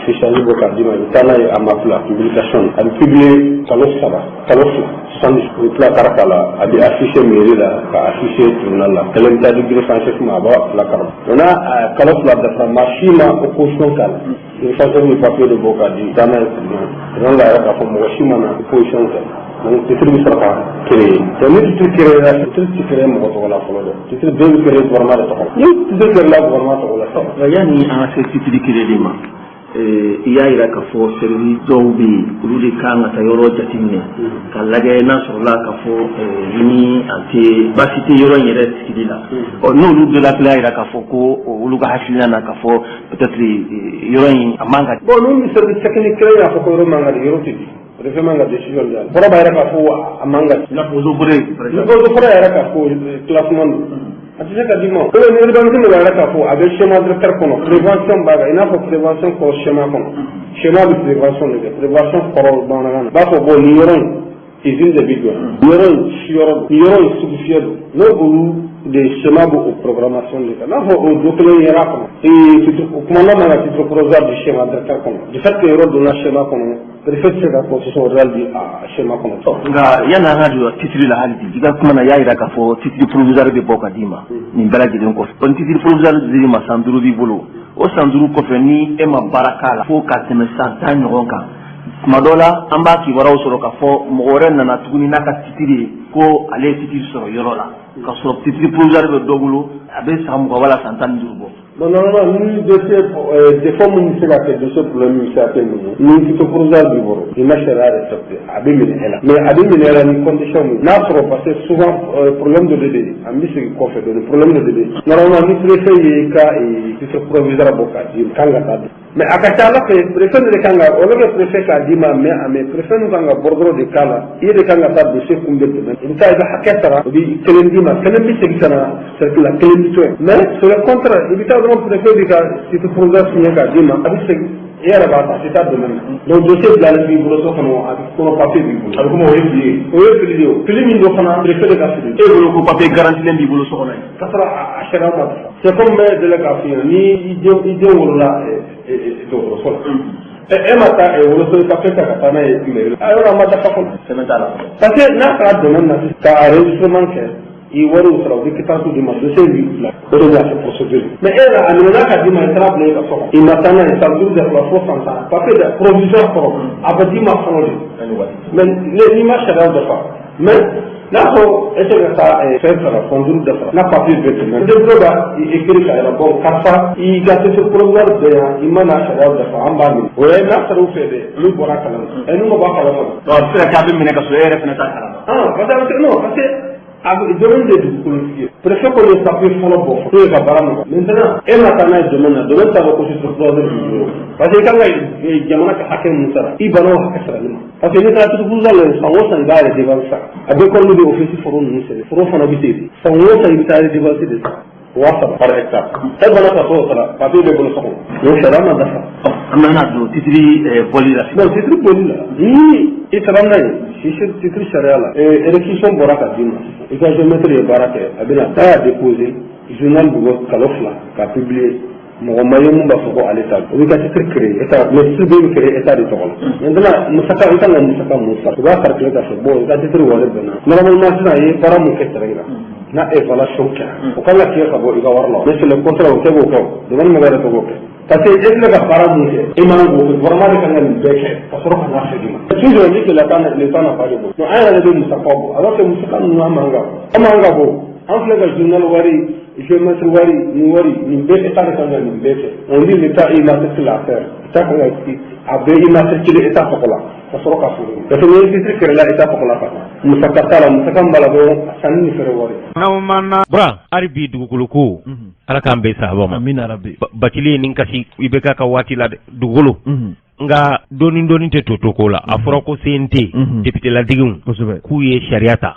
fichage bɔ k'a d'i ma, i bɛ taa n'a ye AMAP la, publication, a bɛ publier kalo 3, kalo 2, 70, u bɛ placard k'a la, a bɛ afficher mairie la, ka afficher tribunal la. Kelen bɛ taa di greffe en chef ma, a b'a placard. Donc n'a kalo 2 dafara, maa si ma opposition k'a la, greffe en chef bɛ papier de bɔ k'a di, taa n'a ye tribunal. Tribunal la yɛrɛ k'a fɔ mɔgɔ si ma na opposition kɛ. Donc titre bɛ sɔrɔ ka créer. Donc ni titre créer la, titre tɛ créer mɔgɔ tɔgɔ la fɔlɔ dɛ, titre bɛɛ bɛ créer gouvernement de tɔgɔ la. Ni titre créer la gouvernement tɔgɔ la sisan. Yanni an ka se titre créer ma, I y'a jira k'a fɔ service dɔw bɛ yen, olu de kan ka taa yɔrɔ jateminɛ ka lajɛ n'a sɔrɔla k'a fɔ ni a tɛ baasi tɛ yɔrɔ in yɛrɛ sigili la. Ɔ, n'olu dɔ la y'a jira k'a fɔ ko olu ka hakilina na k'a fɔ peut-être yɔrɔ in a man ka. Bon, n'olu service technique kelen y'a fɔ ko yɔrɔ man ka di, yɔrɔ tɛ di. Préfet man ka décision di a la. Kɔrɔ b'a yɛrɛ k'a fɔ a man ka di. I n'a fɔ eaux et forêts par exemple. Eaux et forêts yɛrɛ k'a fɔ classement don. A tɛ se ka d'i ma. O ni urbanisme b'a yɛrɛ k'a fɔ a bɛ schéma directeur kɔnɔ, prévention b'a kan, i n'a fɔ prévention kɔrɔ schéma kɔnɔ. Schéma bɛ prévention de kɛ, prévention kɔrɔ bamanankan na. U b'a fɔ bon, nin yɔrɔ in usine de bɛ jɔ, nin yɔrɔ in siyɔrɔ don, nin yɔrɔ in sugufiyɛ don. N'o olu de schéma b'o programmation de kan. N'a fɔ o don kelen yɛrɛ a kɔnɔ, ee titre commandant man ka titre provisoire di schéma directeur kɔnɔ. Du fait que yɔrɔ donna schéma kɔnɔ, préfet tɛ se ka concession rurale di a schéma kɔnɔ. Nka yanni an ka don titre la, hali bi i ka kuma na, i y'a jira k'a fɔ titre provisoire bɛ bɔ ka d'i ma nin bɛɛ lajɛlen kɔfɛ. Ɔ, ni titre provisoire dir'i ma, san 5 b'i bolo. O san 5 kɔfɛ, ni e ma baara k'a la fo ka tɛmɛ san 10 ɲɔgɔn kan, tuma dɔ la an b'a kibaruyaw sɔrɔ k'a fɔ mɔgɔ wɛrɛ nana tuguni n'a ka titre ye ko ale ye titre sɔrɔ yɔrɔ la, k'a sɔrɔ titre provisoire bɛ dɔ bolo a bɛ san 20 wala san 15 bɔ. Non, normalement, ni dossier défaut min bɛ se ka kɛ, dossier problème min bɛ se ka kɛ mun ye, ni titre provisoire b'i bolo, i ma sariya respecté, a bɛ minɛ e la. Mais a bɛ minɛ e la ni condition min n'a sɔrɔ, parce que souvent problème dɔ de bɛ yen, an bɛ segin kɔfɛ dɔɔni, problème dɔ de bɛ yen. Normalement, ni préfet ye ka titre provisoire bɔ k'a d'i ma, kan ka taa di. Mais a ka ca ala fɛ, préfet de kan ka, au lieu que préfet k'a d'i ma, mais a mais préfet nu kan ka bordereau de k'a la, i de kan ka taa dossier kunbɛn dɛmɛ. I bɛ taa, i bɛ hakɛ sara, o bɛ kelen d'i ma, kelen bɛ segin ka na cercle la, kelen bɛ to yen. Mais c'est le contraire, i bɛ taa dɔrɔn, préfet b'i ka titre provisoire signé k'a d'i ma, a bɛ segin, i yɛrɛ b'a ta, a tɛ taa domaine na. Donc dossier bilalen b'i bolo so kɔnɔ, a bɛ kɔnɔ papier b'i bolo. A bɛ komi o ye fili ye. O ye fili de ye o. Fili min don fana, préfet de ka fili. E bolo ko papier garantilen b'i bolo so kɔnɔ yen. K'a sɔrɔ a sariya ma dafa. C'est comme n bɛ deli k'a f'i ɲɛna, ni i den wolola dɔgɔtɔrɔso la, e ma taa woloso papier ta ka taa n'a ye mairie la, a yɔrɔ a ma dafa fɔlɔ. Sɛbɛn t'a la. Parce que n'a taara domaine na ka enregistrement kɛ, i wariw sara, u bɛ quittance d'i ma, dossier b'i bila, o de b'a kɛ procédure. Mais e yɛrɛ, a minɛna ka d'i ma, i taara bila i ka so kɔnɔ, i ma taa n'a ye, san 5 dafa fo san 10, papier de provisoire kɔrɔ, a bɛ d'i ma fɔlɔ de. Mais n'i ma sariya dafa, mais n'a sɔrɔ e tɛ ka taa fɛn sara, san 5 dafa, n'a papier bɛɛ tɛmɛ, den b'a écrit ka yɛrɛ, bon, karisa, i ka titre provisoire bɛ yan, i ma n'a sariya dafa, an b'a minɛ. O ye n'a sara u fɛ dɛ, n'u bɔra kalama, n'u ma bɔ a kalama. A bɛ se ka kɛ a bɛ minɛ ka sɔrɔ e yɛrɛ fana t'a kalama. Ah, parce que non, parce que a bɛ domaine de dugukolotigi ye. Préfet kɔni ye papier fɔlɔ bɔ pour que ka baara nɔgɔya. Maintenant, e ma taa n'a ye domaine na, domaine t'a dɔn ko titre provisoire b'i bolo. Parce que i kan ka jamana ka hakɛ mun sara, i banna o hakɛ sarali ma. Parce que n'i taara titre provisoire la, san o san i b'a redevance sara. A bɛ kɔni bɛ office foro ninnu sɛbɛn, foro fana bɛ ten. San o san i bɛ taa redevance de sara. 3000 par hectare. E banna ka t'o sara, papier bɛ bolo so kɔnɔ. Donc sariya ma dafa. An bɛna don titre bɔli la. Non, titre bɔli la, ni i taara n'a ye titre sariya la, réquisition bɔra ka d'i ma, i ka géomètre ye baara kɛ, a bɛna taa y'a déposer, journal bɛ bɔ kalo 2 ka publier, mɔgɔ ma ye mun b'a fɔ ko ale ta, o b'i ka titre créer état, mais titre bɛɛ bɛ créer état de tɔgɔ la. Maintenant, musaka, i kan ka musaka mun sara, u b'a calculer k'a fɔ bon, i ka titre wari bɛnna. Normalement sisan, i ye baara mun kɛ terrain kan, n'a évaluation kɛra, o kan ka tigɛ ka bɔ i ka wari la. Mais c'est le contraire, o tɛ k'o kɛ, o domaine mɔgɔ yɛrɛ tɛ k'o kɛ. Parce que e filɛ ka baara mun kɛ, e man k'o kɛ, vraiment de kan ka nin bɛɛ kɛ ka sɔrɔ ka n'a fɛ d'i ma. Toujours on dit que l'État n'a pas de bɔ. Donc an yɛrɛ de bɛ musakaw bɔ, alors que musaka ninnu an man ka bɔ, an man ka bɔ. An filɛ ka journal wari, géomètre wari, nin wari nin bɛɛ, état de kan ka nin bɛɛ kɛ. On dit l'État immatricule l'affaire, état kan ka a bɛɛ immatriculer état tɔgɔ la ka sɔrɔ ka feere. Parce que ni titre créé la état tɔgɔ la ka ban, musaka t'a la, musaka min b'a la dɔrɔn, a sanni ni fɛɛrɛ wari. Bura, hali bi dugukolo ko, Ala k'an bɛn sahaba ma. Amina rabi. Bacili ye nin kasi i bɛ ka waati la dɛ, dugukolo. Nka dɔɔni dɔɔni tɛ to ko la. A fɔra ko CNT député ladigiw k'u ye sariya ta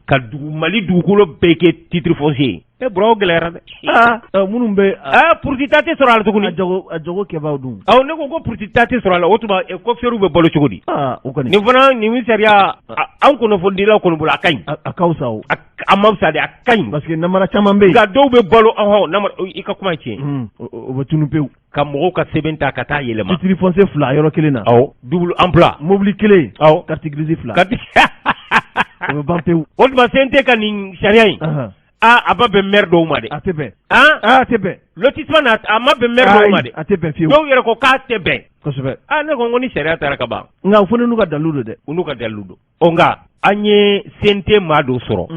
ka dugu Mali dugukolo bɛɛ kɛ titre foncier ye. E bura, o gɛlɛyara dɛ. Aa, minnu bɛ aa, purutita tɛ sɔrɔ a la tuguni. A jago kɛbaaw dun. Awɔ, ne ko purutita tɛ sɔrɔ a la, o tuma coxeur bɛ balo cogo di? Aa, o kɔni. Nin fana nin sariya, anw kunnafonidilaw kɔni bolo, a ka ɲi. A ka fisa o. A ma fisa de, a ka ɲi. Parce que namara caman bɛ yen. Nka dɔw bɛ balo, ɔhɔn, namara, i ka kuma ye tiɲɛ. O bɛ tunun pewu. Ka mɔgɔw ka sɛbɛn ta ka taa yɛlɛma. Titre foncier fila yɔrɔ kelen na. Awɔ, double emploi. Mobili kelen. Awɔ. Carte grise fila. Carte. O bɛ ban pewu. O tuma CNT ka nin sariya in, aa, a ma bɛn maire dɔw ma dɛ. A tɛ bɛn. Han? A tɛ bɛn. Lotissement na, a ma bɛn maire dɔw ma dɛ. A tɛ bɛn fiyewu. Dɔw yɛrɛ ko k'a tɛ bɛn. Kosɛbɛ. Aa, ne ko ni sariya taara ka ban. Nka o fana n'u ka dalilu don dɛ. U n'u ka dalilu don. Ɔ, nka an ye CNT maa dɔ sɔrɔ.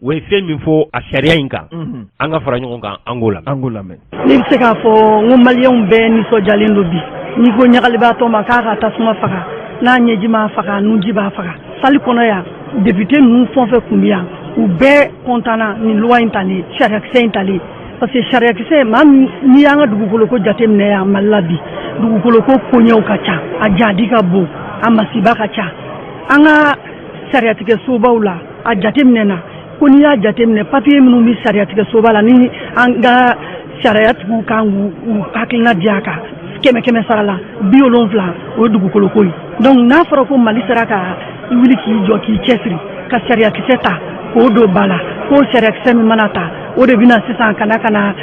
O ye fɛn min fɔ a sariya in kan, an ka fara ɲɔgɔn kan, an k'o lamɛn. An k'o lamɛn. Ne bɛ se k'a fɔ n ko maliyɛnw bɛɛ nisɔndiyalen don bi. N'i ko ɲagalibaatɔ ma k'a ka tasuma faga, n'a ɲɛji m'a faga, a nunji b'a faga. Salle kɔnɔ yan, député ninnu fɛn o fɛn tun bɛ yan, u bɛɛ kɔntanna nin loi in talen, sariyakisɛ in talen, parce que sariyakisɛ, maa min n'i y'an ka dugukolo ko jateminɛ yan Mali la bi, dugukolo ko koɲɛw ka ca, a jadi ka bon, a masiba ka ca. An ka sariyatigɛ sobaw la, a jateminɛna ko n'i y'a jateminɛ, papiye minnu bɛ sariyatigɛ soba la, ni an ka sariyatigiw kan k'u hakilina di a kan, kɛmɛ kɛmɛ sara la, 70, o ye dugukolo ko ye. Donc n'a fɔra ko Mali sera ka wuli k'i jɔ, k'i cɛsiri ka sariyakisɛ ta k'o don ba la, k'o sariyakisɛ min mana ta, o de bɛna sisan ka na ka na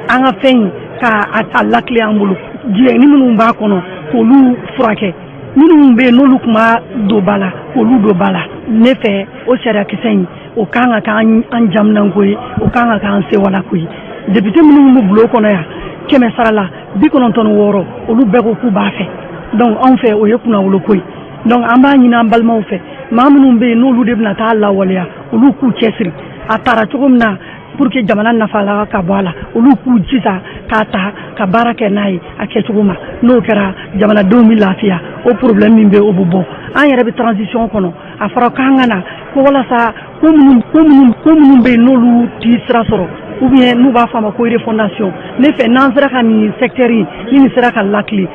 an ka fɛn in ka a latilen an bolo, jɛni minnu b'a kɔnɔ k'olu furakɛ, minnu bɛ yen n'olu tun ma don ba la, k'olu don ba la. Ne fɛ, o sariyakisɛ in, o kan ka k'an an jaminanko ye, o kan ka k'an sewalako ye. Député minnu bɛ bulon kɔnɔ yan, kɛmɛ sara la, 96, olu bɛɛ ko k'u b'a fɛ. Donc anw fɛ, o ye kunnawoloko ye. Donc an b'a ɲini an balimaw fɛ, maa minnu bɛ yen n'olu de bɛna taa lawaleya, olu k'u cɛsiri a taara cogo min na pour que jamana nafa la ka bɔ a la, olu k'u jija k'a ta ka baara kɛ n'a ye a kɛcogo ma. N'o kɛra, jamanadenw bɛ lafiya, o problème min bɛ, o bɛ bɔ. An yɛrɛ bɛ transition kɔnɔ, a fɔra k'an ka na ko walasa ko minnu bɛ yen n'olu ti sira sɔrɔ, ou bien n'u b'a fɔ a ma ko refondation. Ne fɛ, n'an sera ka nin secteur in, ni nin sera ka lakile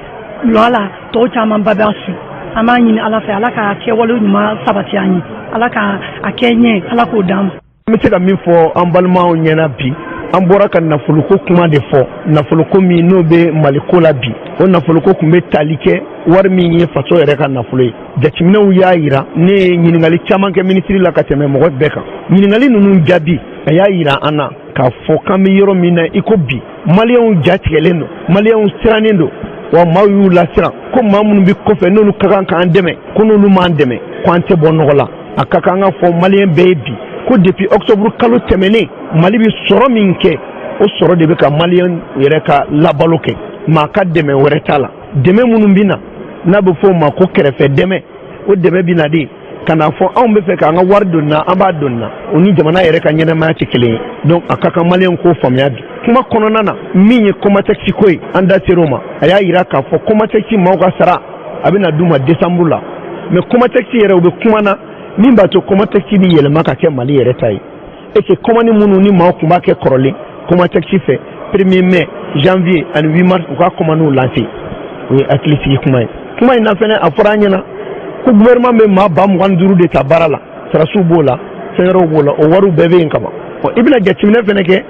lɔ la, tɔw camanba b'a su. An b'a ɲini Ala fɛ, Ala ka kɛwale ɲuman sabati an ye, Ala ka a kɛ ɲɛ, Ala k'o d'an ma. An bɛ se ka min fɔ an balimaw ɲɛna bi, an bɔra ka nafoloko kuma de fɔ. Nafoloko min n'o bɛ Maliko la bi, o nafoloko tun bɛ tali kɛ wari min ye faso yɛrɛ ka nafolo ye. Jateminɛw y'a yira, ne ye ɲininkali caman kɛ minisiri la ka tɛmɛ mɔgɔ bɛɛ kan. Ɲininkali ninnu jaabi, a y'a yira an na k'a fɔ k'an bɛ yɔrɔ min na i ko bi, Maliyɛnw jatigɛlen don, Maliyɛnw sirannen don, wa maaw y'u lasiran ko maa minnu bɛ kɔfɛ, n'olu ka kan k'an dɛmɛ, ko n'olu m'an dɛmɛ, ko an tɛ bɔ nɔgɔ la. A ka kan ka fɔ Maliyɛn bɛɛ ye bi ko depuis octobre kalo tɛmɛnen, Mali bɛ sɔrɔ min kɛ, o sɔrɔ de bɛ ka Maliyɛn yɛrɛ ka labalo kɛ. Maa ka dɛmɛ wɛrɛ t'a la. Dɛmɛ minnu bɛ na, n'a bɛ fɔ o ma ko kɛrɛfɛ dɛmɛ, o dɛmɛ bɛ na de ka n'a fɔ anw bɛ fɛ k'an ka wari don na, an b'a don na, o ni jamana yɛrɛ ka ɲɛnamaya tɛ kelen ye. Donc a ka kan Maliyɛn k'o faamuya bi. Kuma kɔnɔna na, min ye Comatex ko ye, an da ser'o ma. A y'a yira k'a fɔ Comatex maaw ka sara a bɛna d'u ma décembre la. Mais Comatex yɛrɛ, u bɛ kuma na min b'a to Comatex bɛ yɛlɛma ka kɛ Mali yɛrɛ ta ye, et que commande minnu ni maaw tun b'a kɛ kɔrɔlen Comatex fɛ, 1er mai, janvier ani 8 mars, u ka commandew lancer. O ye hakilisigi kuma ye. Kuma in na fɛnɛ, a fɔra an ɲɛna ko gouvernement bɛ maa 25 000 de ta baara la. Sarasiw b'o la, fɛn wɛrɛw b'o la, o wariw bɛɛ bɛ yen kaban. I bɛna jateminɛ fɛnɛ kɛ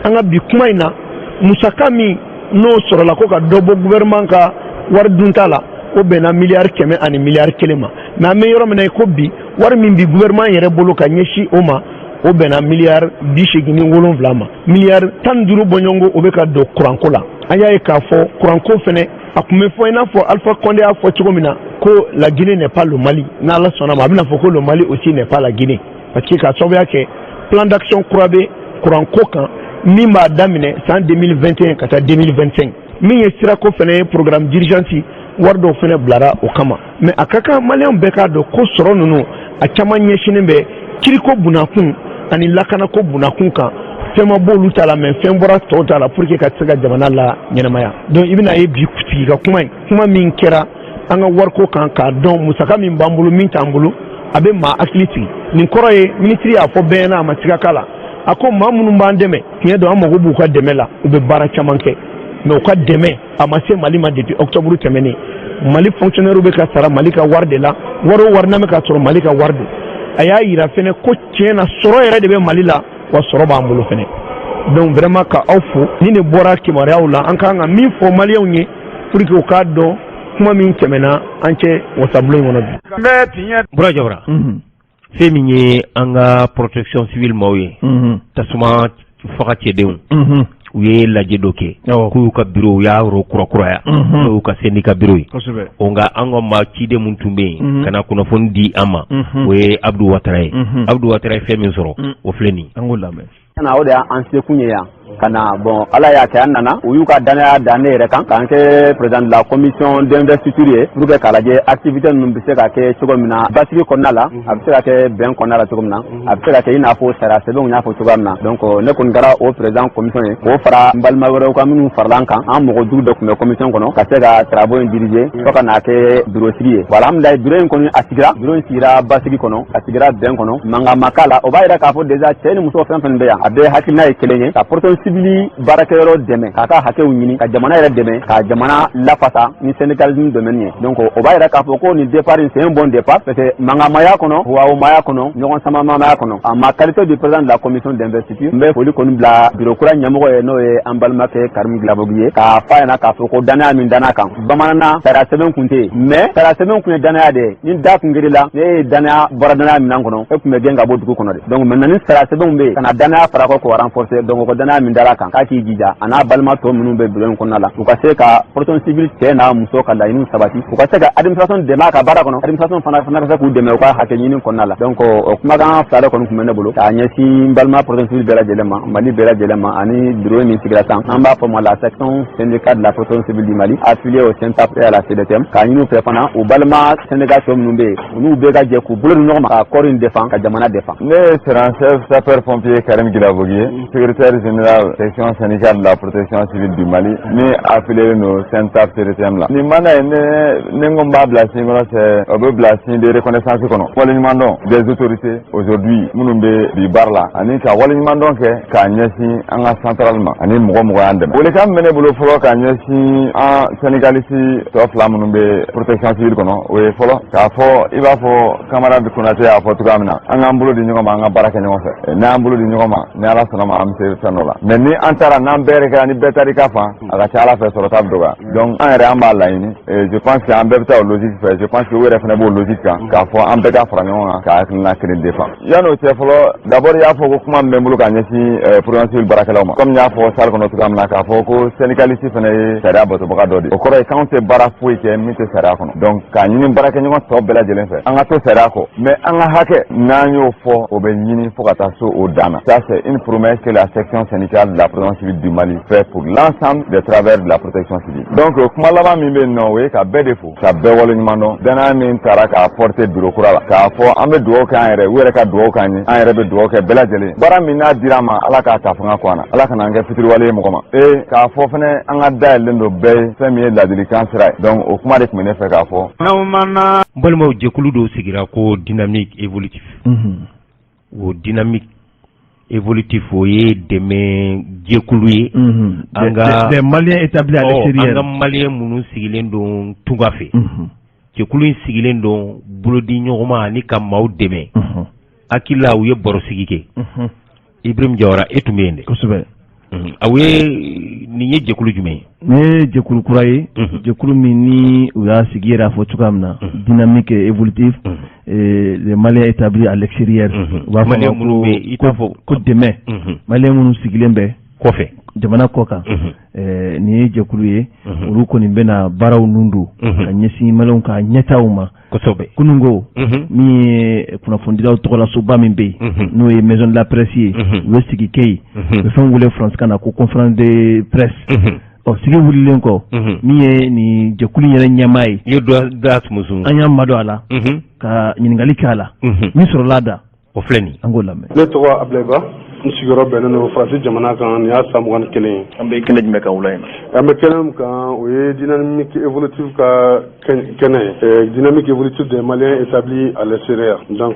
an ka bi kuma in na, musaka min n'o sɔrɔla ko ka dɔ bɔ gouvernement ka wari dunta la, o bɛnna miliyari 100 ani miliyari 1 ma. Mais an bɛ yɔrɔ min na i ko bi, wari min bi gouvernement yɛrɛ bolo ka ɲɛsin o ma, o bɛnna miliyari 87 ma. Miliyari 15 bɔɲɔgɔnko, o bɛ ka don kuranko la. An y'a ye k'a fɔ kuranko fɛnɛ, a tun bɛ fɔ i n'a fɔ Alpha Condé y'a fɔ cogo min na ko la Guinée n'est pas le Mali, n'Ala sɔnna ma, a bɛna fɔ ko le Mali aussi n'est pas la Guinée, parce que k'a sababuya kɛ plan d'action kura bɛ kuranko kan min b'a daminɛ san 2021 ka taa 2025. Min ye sirako fɛnɛ ye, programme d'urgence, wari dɔw fɛnɛ bilara o kama. Mais a ka kan Maliyɛnw bɛɛ k'a dɔn ko sɔrɔ ninnu, a caman ɲɛsinnen bɛ kiriko bunakun ani lakanako bunakun kan. Fɛn ma b'olu ta la, mais fɛn bɔra tɔw ta la pour que ka se ka jamana la ɲɛnamaya. Donc i bɛna ye bi sigi ka kuma in, kuma min kɛra an ka wariko kan, k'a dɔn musaka min b'an bolo, min t'an bolo, a bɛ maa hakili sigi. Nin kɔrɔ ye, minisiri y'a fɔ bɛɛ ɲɛna, a ma siga k'a la. A ko maa minnu b'an dɛmɛ, tiɲɛ don, an mago b'u ka dɛmɛ la, u bɛ baara caman kɛ, mais u ka dɛmɛ a ma se Mali ma depuis octobre tɛmɛnen. Mali fonctionnaire bɛ ka sara Mali ka wari de la, wari o wari n'a bɛ ka sɔrɔ, Mali ka wari don. A y'a yira fɛnɛ ko tiɲɛ na, sɔrɔ yɛrɛ de bɛ Mali la, wa sɔrɔ b'an bolo fɛnɛ. Donc vraiment, ka aw fo. Ni de bɔra kibaruyaw la, an kan ka min fɔ Maliyɛnw ye pour que u k'a dɔn kuma min tɛmɛna an cɛ wasabulon in kɔnɔ bi. Bura Jawara, fɛn min ye an ka protection civile maaw ye, tasuma faga cɛdenw, u ye lajɛ dɔ kɛ k'u y'u ka bureau, u y'a yɔrɔ kurakuraya, n'o y'u ka syndicat bureau ye. O nka an ka maa ciden mun tun bɛ yen ka na kunnafoni di an ma, o ye Abdu Watara ye. Abdu Watara ye fɛn min sɔrɔ, o filɛ nin ye. An k'o lamɛn. Na o de y'an sekun ye yan ka na. Bon, Ala y'a kɛ an nana, u y'u ka danaya da ne yɛrɛ kan k'an kɛ président de la commission d'investiture ye pour que k'a lajɛ activité ninnu bɛ se ka kɛ cogo min na basigi kɔnɔna la, a bɛ se ka kɛ bɛn kɔnɔna la cogo min na, a bɛ se ka kɛ i n'a fɔ sariya sɛbɛnw y'a fɔ cogoya min na. Donc ne kɔni kɛra o président commission ye, k'o fara n balima wɛrɛw kan minnu farala an kan. An mɔgɔ 5 de tun bɛ commission kɔnɔ ka se ka travaux in diriger fo ka n'a kɛ bureau sigi ye. Bon, alhamdulilayi, bureau in kɔni a sigira, bureau in sigira basigi kɔnɔ, a sigira bɛn kɔnɔ, mankan ma k'a la. O b'a yira k'a fɔ déjà cɛ ni muso fɛn fɛn bɛ yan, a bɛɛ hakilina ye kelen ye, ka protection civile baarakɛyɔrɔ dɛmɛ k'a ka hakɛw ɲini, ka jamana yɛrɛ dɛmɛ, ka jamana lafasa ni syndicalisme domaine ye. Donc o b'a yira k'a fɔ ko nin départ in, c'est un bon départ, parce que mankanmaya kɔnɔ, huwawumaya kɔnɔ, ɲɔgɔn samamaya kɔnɔ. En ma qualité de président de la commission d'investiture, n bɛ foli kɔni bila bureau kura ɲɛmɔgɔ ye, n'o ye an balimakɛ Karim Guilavogui ye, k'a f'a ɲɛna k'a fɔ ko danaya min danna kan bamananna, sariya sɛbɛn kun tɛ yen, mais sariya sɛbɛn kun ye danaya de ye. Ni da kun la, ne ye danaya bɔra danaya minɛn kɔnɔ, e tun bɛ gɛn ka bɔ dugu kɔnɔ de. Donc maintenant ni sariya sɛbɛnw bɛ yen ka na danaya fara kɔ k'o renforcer, donc ko danaya min dara kan, k'a k'i jija, a n'a balima tɔ minnu bɛ bureau in kɔnɔna la, u ka se ka protection civile cɛ n'a muso ka laɲiniw sabati, u ka se ka administration dɛmɛ a ka baara kɔnɔ, administration fana ka se k'u dɛmɛ u ka hakɛ ɲini kɔnɔna la. Donc o kumakan fila de kɔni tun bɛ ne bolo k'a ɲɛsin n balima protection civile bɛɛ lajɛlen ma, Mali bɛɛ lajɛlen ma, ani bureau min sigira sisan, an b'a fɔ ma la section syndicale de la protection civile du Mali, affiliée au SYNTAP et à la CDTM, k'a ɲini u fɛ fana, u balima syndicat tɔ minnu bɛ yen, u n'u bɛɛ ka jɛ k'u bolo di ɲɔgɔn ma ka corps in défend, ka jamana défend. Ne ye sergent-chef sapeur pompier Karim Guilavogui ye, secrétaire général section syndicale de la protection civile du Mali ni affilié no SYNTAP CDTM la. Nin mandat ye, ne ko n b'a bila signe kɔnɔ, c'est o bɛ bila signe de reconnaissance kɔnɔ, waleɲumandɔn des autorités aujourd'hui minnu bɛ bi baara la, ani ka waleɲumandɔn kɛ k'a ɲɛsin an ka centrale ma ani mɔgɔ mɔgɔ y'an dɛmɛ. Welekan min bɛ ne bolo fɔlɔ k'a ɲɛsin an syndicaliste tɔ fila minnu bɛ protection civile kɔnɔ, o ye fɔlɔ k'a fɔ i b'a fɔ camarade Konate y'a fɔ cogoya min na, an k'an bolo di ɲɔgɔn ma, an ka baara kɛ ɲɔgɔn fɛ. N'an bolo di ɲɔgɔn ma, ni Ala sɔnna ma, an bɛ se fɛn dɔ la. Mais ni an taara n'an bɛɛ kɛra ni bɛɛ taara i ka fan, a ka ca Ala fɛ sɔrɔta bɛ dɔgɔya. Donc an yɛrɛ an b'a laɲini, je pense que an bɛɛ bɛ taa o logique fɛ, je pense que u yɛrɛ fana b'o logique kan k'a fɔ an bɛɛ ka fara ɲɔgɔn kan ka hakilina kelen défend. Yan'o cɛ fɔlɔ, d'abord i y'a fɔ ko kuma min bɛ n bolo ka ɲɛsin protection civile baarakɛlaw ma, comme n y'a fɔ salle kɔnɔ cogoya min na, k'a fɔ ko syndicaliste fana ye sariya batobaga dɔ de ye, o kɔrɔ ye k'anw tɛ baara foyi kɛ min tɛ sariya kɔnɔ. Donc k'a ɲini baarakɛɲɔgɔn tɔ bɛɛ lajɛlen fɛ, an ka to sariya kɔ, mais an ka hakɛ n'an y'o fɔ, o bɛ ɲini fo ka taa so o dan na. Ça, c'est une promesse que la section syndicale de la protection civile du Mali fait pour l'ensemble des travailleurs de la protection civile. Donc kuma laban min bɛ yen nɔ, o ye ka bɛɛ de fo, ka bɛɛ waleɲuman dɔn, danaya min taara k'a porter bureau kura la, k'a fɔ an bɛ dugawu kɛ an yɛrɛ, u yɛrɛ ka dugawu k'an ye, an yɛrɛ bɛ dugawu kɛ bɛɛ lajɛlen. Baara min n'a dira an ma, Ala k'a ta fanga kɔ an na, Ala kana an kɛ fitiriwale ye mɔgɔ ma. Ee, k'a fɔ fɛnɛ an ka dayɛlɛlen don bɛɛ ye, fɛn min ye ladilikan sira ye. Donc o kuma de tun bɛ ne fɛ k'a fɔ. N balimaw, jɛkulu dɔw sigira ko Dynamique évolutif. O Dynamique évolutif, o ye dɛmɛ jɛkulu ye an ka des Maliens établis à l'extérieur, an ka Malien minnu sigilen don tunga fɛ. Jɛkulu in sigilen don bolodi ɲɔgɔnma ani ka maaw dɛmɛ. Hakili la, u ye barosigi kɛ. Ibrahim Jawara, e tun bɛ yen dɛ. Kosɛbɛ. Aw ye nin ye jɛkulu jumɛn ye? Nin ye jɛkulu kura ye, jɛkulu min ni u y'a sigi yɛrɛ a fɔ cogoya min na, Dynamique évolutif les Maliens établis à l'extérieur, u b'a fɔ ko ko dɛmɛ Malien minnu sigilen bɛ kɔfɛ, jamana kɔ kan. Nin ye jɛkulu ye, olu kɔni bɛna baaraw nun don ka ɲɛsin Malienw ka ɲɛtaaw ma. Kununko min ye kunnafonidilaw tɔgɔlasoba min bɛ yen, n'o ye Maison de la Presse ye, u ye sigi kɛ yen, u bɛ fɛn wele faransikan na ko conférence de presse. Ɔ, sigi wulilen kɔ, min ye nin jɛkulu yɛrɛ ɲɛmaa ye, i ye da sumusumu, an y'an madon a la ka ɲininkali kɛ a la, min sɔrɔla a da, o filɛ nin. An k'o lamɛn. Ne tɔgɔ Abulayi Ba, n sigiyɔrɔ bɛnnen don Faransi jamana kan. Nin y'a san 21 ye. An bɛ kɛnɛ jumɛn kan wula in na? An bɛ kɛnɛ min kan, o ye Dynamique évolutive ka kɛnɛ ye, Dynamique évolutive des Maliens établis à l'extérieur. Donc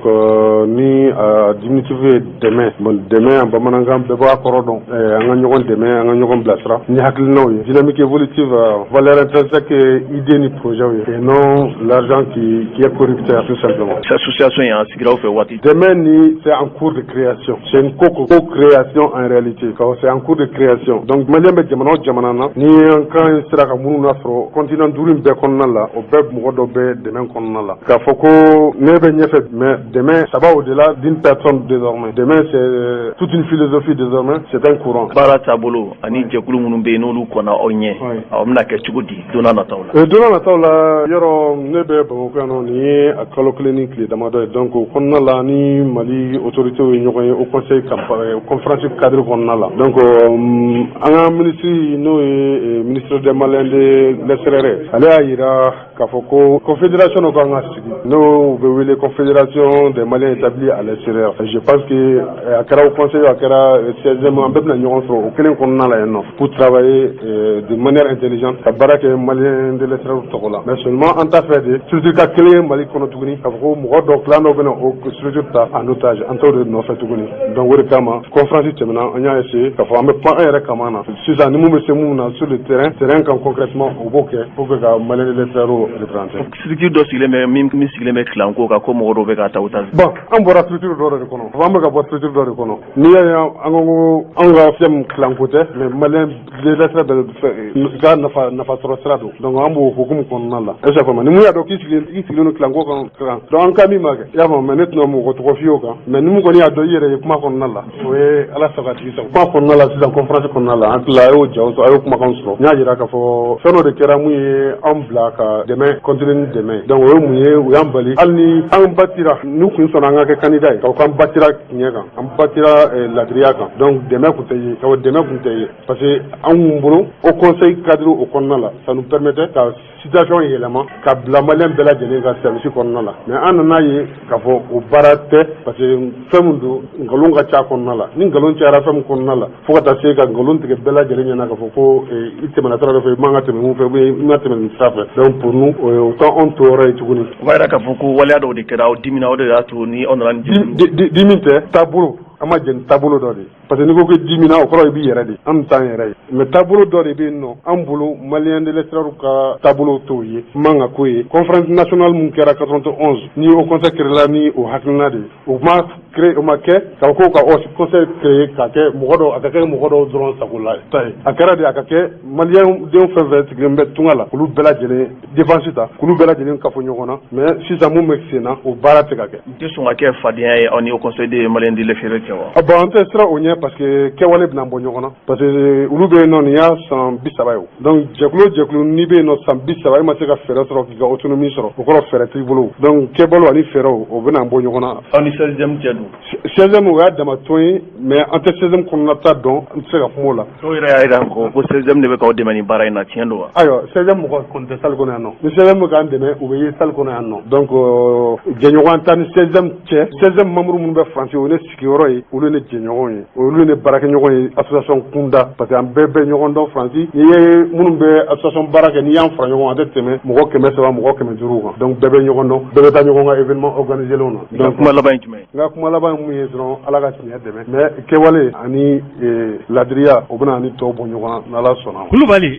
ni a diminutif ye dɛmɛ, bon, dɛmɛ en bamanankan, bɛɛ b'a kɔrɔ dɔn. An ka ɲɔgɔn dɛmɛ, an ka ɲɔgɔn bilasira ni hakilinaw ye. Dynamique évolutive, valeur intrinsèque ye idée ni projet ye, et non l'argent qui est corrupteur, tout simplement. Association in, a sigira aw fɛ waati? Dɛmɛ ni, c'est en cours de création, c'est une co-création en réalité, c'est en cours de création. Donc Malien bɛ jamana o jamana na, ni an kan sera ka minnu lasɔrɔ continent duuru in bɛɛ kɔnɔna la, o bɛɛ mɔgɔ dɔ bɛ dɛmɛ kɔnɔna la. K'a fɔ ko ne bɛ ɲɛfɛ, mais dɛmɛ, ça va au-delà d'une personne désormais. Dɛmɛ, c'est toute une philosophie désormais, c'est un courant. Baara taabolo ani jɛkulu minnu bɛ yen, n'olu kɔnna aw ɲɛ, aw bɛna kɛ cogo di don n'a nataw la? Don n'a nataw la, yɔrɔ ne bɛ Bamakɔ yan nɔ, nin ye a kalo 1 ni tile damadɔ ye. Donc o kɔnɔna la, ni Mali autorités ye ɲɔgɔn ye au conseil conférence cadre kɔnɔna la. Donc an ka ministre, n'o ye ministre des Maliens de l'extérieur, ale y'a yira k'a fɔ ko confédération dɔ kan ka sigi, n'o bɛ wele Confédération des Maliens établis à l'extérieur. Je pense que a kɛra haut conseil, a kɛra 16e, an bɛɛ bɛna ɲɔgɔn sɔrɔ o kelen kɔnɔna la yen nɔ pour travailler de manière intelligente, ka baara kɛ Malien de l'extérieur tɔgɔ la. Mais seulement, an t'a fɛ de structure ka kelen Mali kɔnɔ tuguni, k'a fɔ ko mɔgɔ dɔ, clan dɔ bɛna o structure ta en otage. An t'o de nɔfɛ tuguni. Donc o de kama, conférence tɛmɛna, an y'a essayer k'a fɔ an bɛ pan an yɛrɛ kama na sisan. Ni mun bɛ se mun na sur le terrain, terrain kan concrètement, o b'o kɛ pour que ka Malien de l'extérieur représenter. Structure dɔ sigilen bɛ min sigilen bɛ clan ko kan, ko mɔgɔ dɔw bɛ k'a ta otage. Bon, an bɔra structure dɔ de kɔnɔ, an bɛ ka bɔ structure dɔ de kɔnɔ. N'i y'a ye an ko anw ka fɛn clan ko tɛ, mais Malien de l'extérieur bɛɛ ka nafa sɔrɔ sira don. Donc an b'o hukumu kɔnɔna la. Est ce que faamu? Ni mun y'a dɔn k'i sigilen, i sigilen don clan ko kan, donc an ka min ma kɛ, i y'a faamu. Mais ne tɛna mɔgɔ tɔgɔ f'i ye o kan. Mais ni mun kɔni y'a dɔn i yɛrɛ ye kuma kɔnɔna la, o ye Ala sago a tigi sago. Kuma kɔnɔna la sisan, conférence kɔnɔna la, an tilala, a y'o jaw sɔrɔ, a y'o kumakan sɔrɔ. N y'a jira k'a fɔ fɛn dɔ de kɛra mun ye an bila ka dɛmɛ continuer ni dɛmɛ ye. Donc o ye mun ye? U y'an bali. Hali ni an batira, n'u kun sɔnna an ka kɛ candidat ye, k'a fɔ k'an batira tiɲɛ kan, an batira ladiriya kan, donc dɛmɛ kun tɛ ye, k'a fɔ dɛmɛ kun tɛ ye, parce que an kun bolo haut conseil cadre o kɔnɔna la, ça nous permettait ka situation yɛlɛma ka bila Malien bɛɛ lajɛlen ka service kɔnɔna la. Mais an nana ye k'a fɔ o baara tɛ, parce que fɛn min don, nkalon ka ca kɔnɔna la. Ni nkalon cayara fɛn min kɔnɔna la, fo ka taa se ka nkalon tigɛ bɛɛ lajɛlen ɲɛna k'a fɔ ko i tɛmɛna sira dɔ fɛ, i man ka tɛmɛ mun fɛ, ou bien i ma tɛmɛ nin sira fɛ, donc pour nous, o t'anw to yɔrɔ ye tuguni. O b'a yira k'a fɔ ko waleya dɔw de kɛra aw dimina, o de y'a to ni aw nana ni Dimi tɛ, taabolo, an ma jɛn ni taabolo dɔ de ye, parce que n'i ko ko dimina, o kɔrɔ i b'i yɛrɛ de, an t'an yɛrɛ ye. Mais taabolo dɔ de bɛ yen nɔ, an bolo, Malien de l'extérieur ka taabolo t'o ye, man ka k'o ye. Conférence nationale mun kɛra 91, ni haut conseil créé la ni o hakilina de ye, o ma créé, o ma kɛ k'a fɔ ko ka haut conseil créé k'a kɛ mɔgɔ dɔw, a ka kɛ mɔgɔ dɔw dɔrɔn sagola ta ye. A kɛra de a ka kɛ Malien denw fɛn fɛn sigilen bɛ tunga la, olu bɛɛ lajɛlen défense ta, k'olu bɛɛ lajɛlen kafo ɲɔgɔn na. Mais sisan, mun bɛ sen na, o baara tɛ ka kɛ. N tɛ sɔn ka kɛ fadenya ye aw ni haut conseil des Maliens de l'extérieur cɛ wa? Bon, an tɛ siran o ɲɛ, parce que kɛwale bɛna bɔ ɲɔgɔn na, parce que olu bɛ yen nɔ, nin y'a san 30 ye. O donc jɛkulu o jɛkulu n'i bɛ yen nɔ san 30, e ma se ka fɛɛrɛ sɔrɔ k'i ka autonomie sɔrɔ, o kɔrɔ fɛɛrɛ t'i bolo. Donc kɛbalo ani fɛɛrɛw, o bɛna bɔ ɲɔgɔn na. Aw ni 16e cɛ dun? 16e, o y'a dama tɔn ye, mais an tɛ 16e kɔnɔna ta dɔn, an tɛ se ka kuma o la. Dɔw yɛrɛ y'a jira ko 16e de bɛ k'aw dɛmɛ nin baara in na, tiɲɛ don wa? Ayiwa, 16e mɔgɔ kɔni tɛ salle kɔnɔ yan nɔ. Ni 16e bɛ k'an dɛmɛ, u bɛ ye salle kɔnɔ yan nɔ. Donc jɛɲɔgɔn t'an ni 16e cɛ. 16e membre minnu bɛ France, o ye ne sigiyɔrɔ ye, olu ye ne jɛɲɔgɔn ye, olu ye ne baarakɛɲɔgɔn ye association kunda, parce que an bɛɛ bɛ ɲɔgɔn dɔn France. N'i ye minnu bɛ association baara kɛ, n'i y'an fara ɲɔgɔn kan, a tɛ tɛmɛ mɔgɔ 300, mɔgɔ 500 kan. Donc bɛɛ bɛ ɲɔgɔn dɔn, bɛɛ bɛ taa ɲɔgɔn ka événement organisé lenw na. Donc kuma laban ye jumɛn ye? N ka kuma laban ye mun ye dɔrɔn, Ala ka tiɲɛ dɛmɛ. Mais kɛwale ani ladiriya, o bɛna ni tɔw bɔ ɲɔgɔn na, n'Ala sɔnna. Kulubali.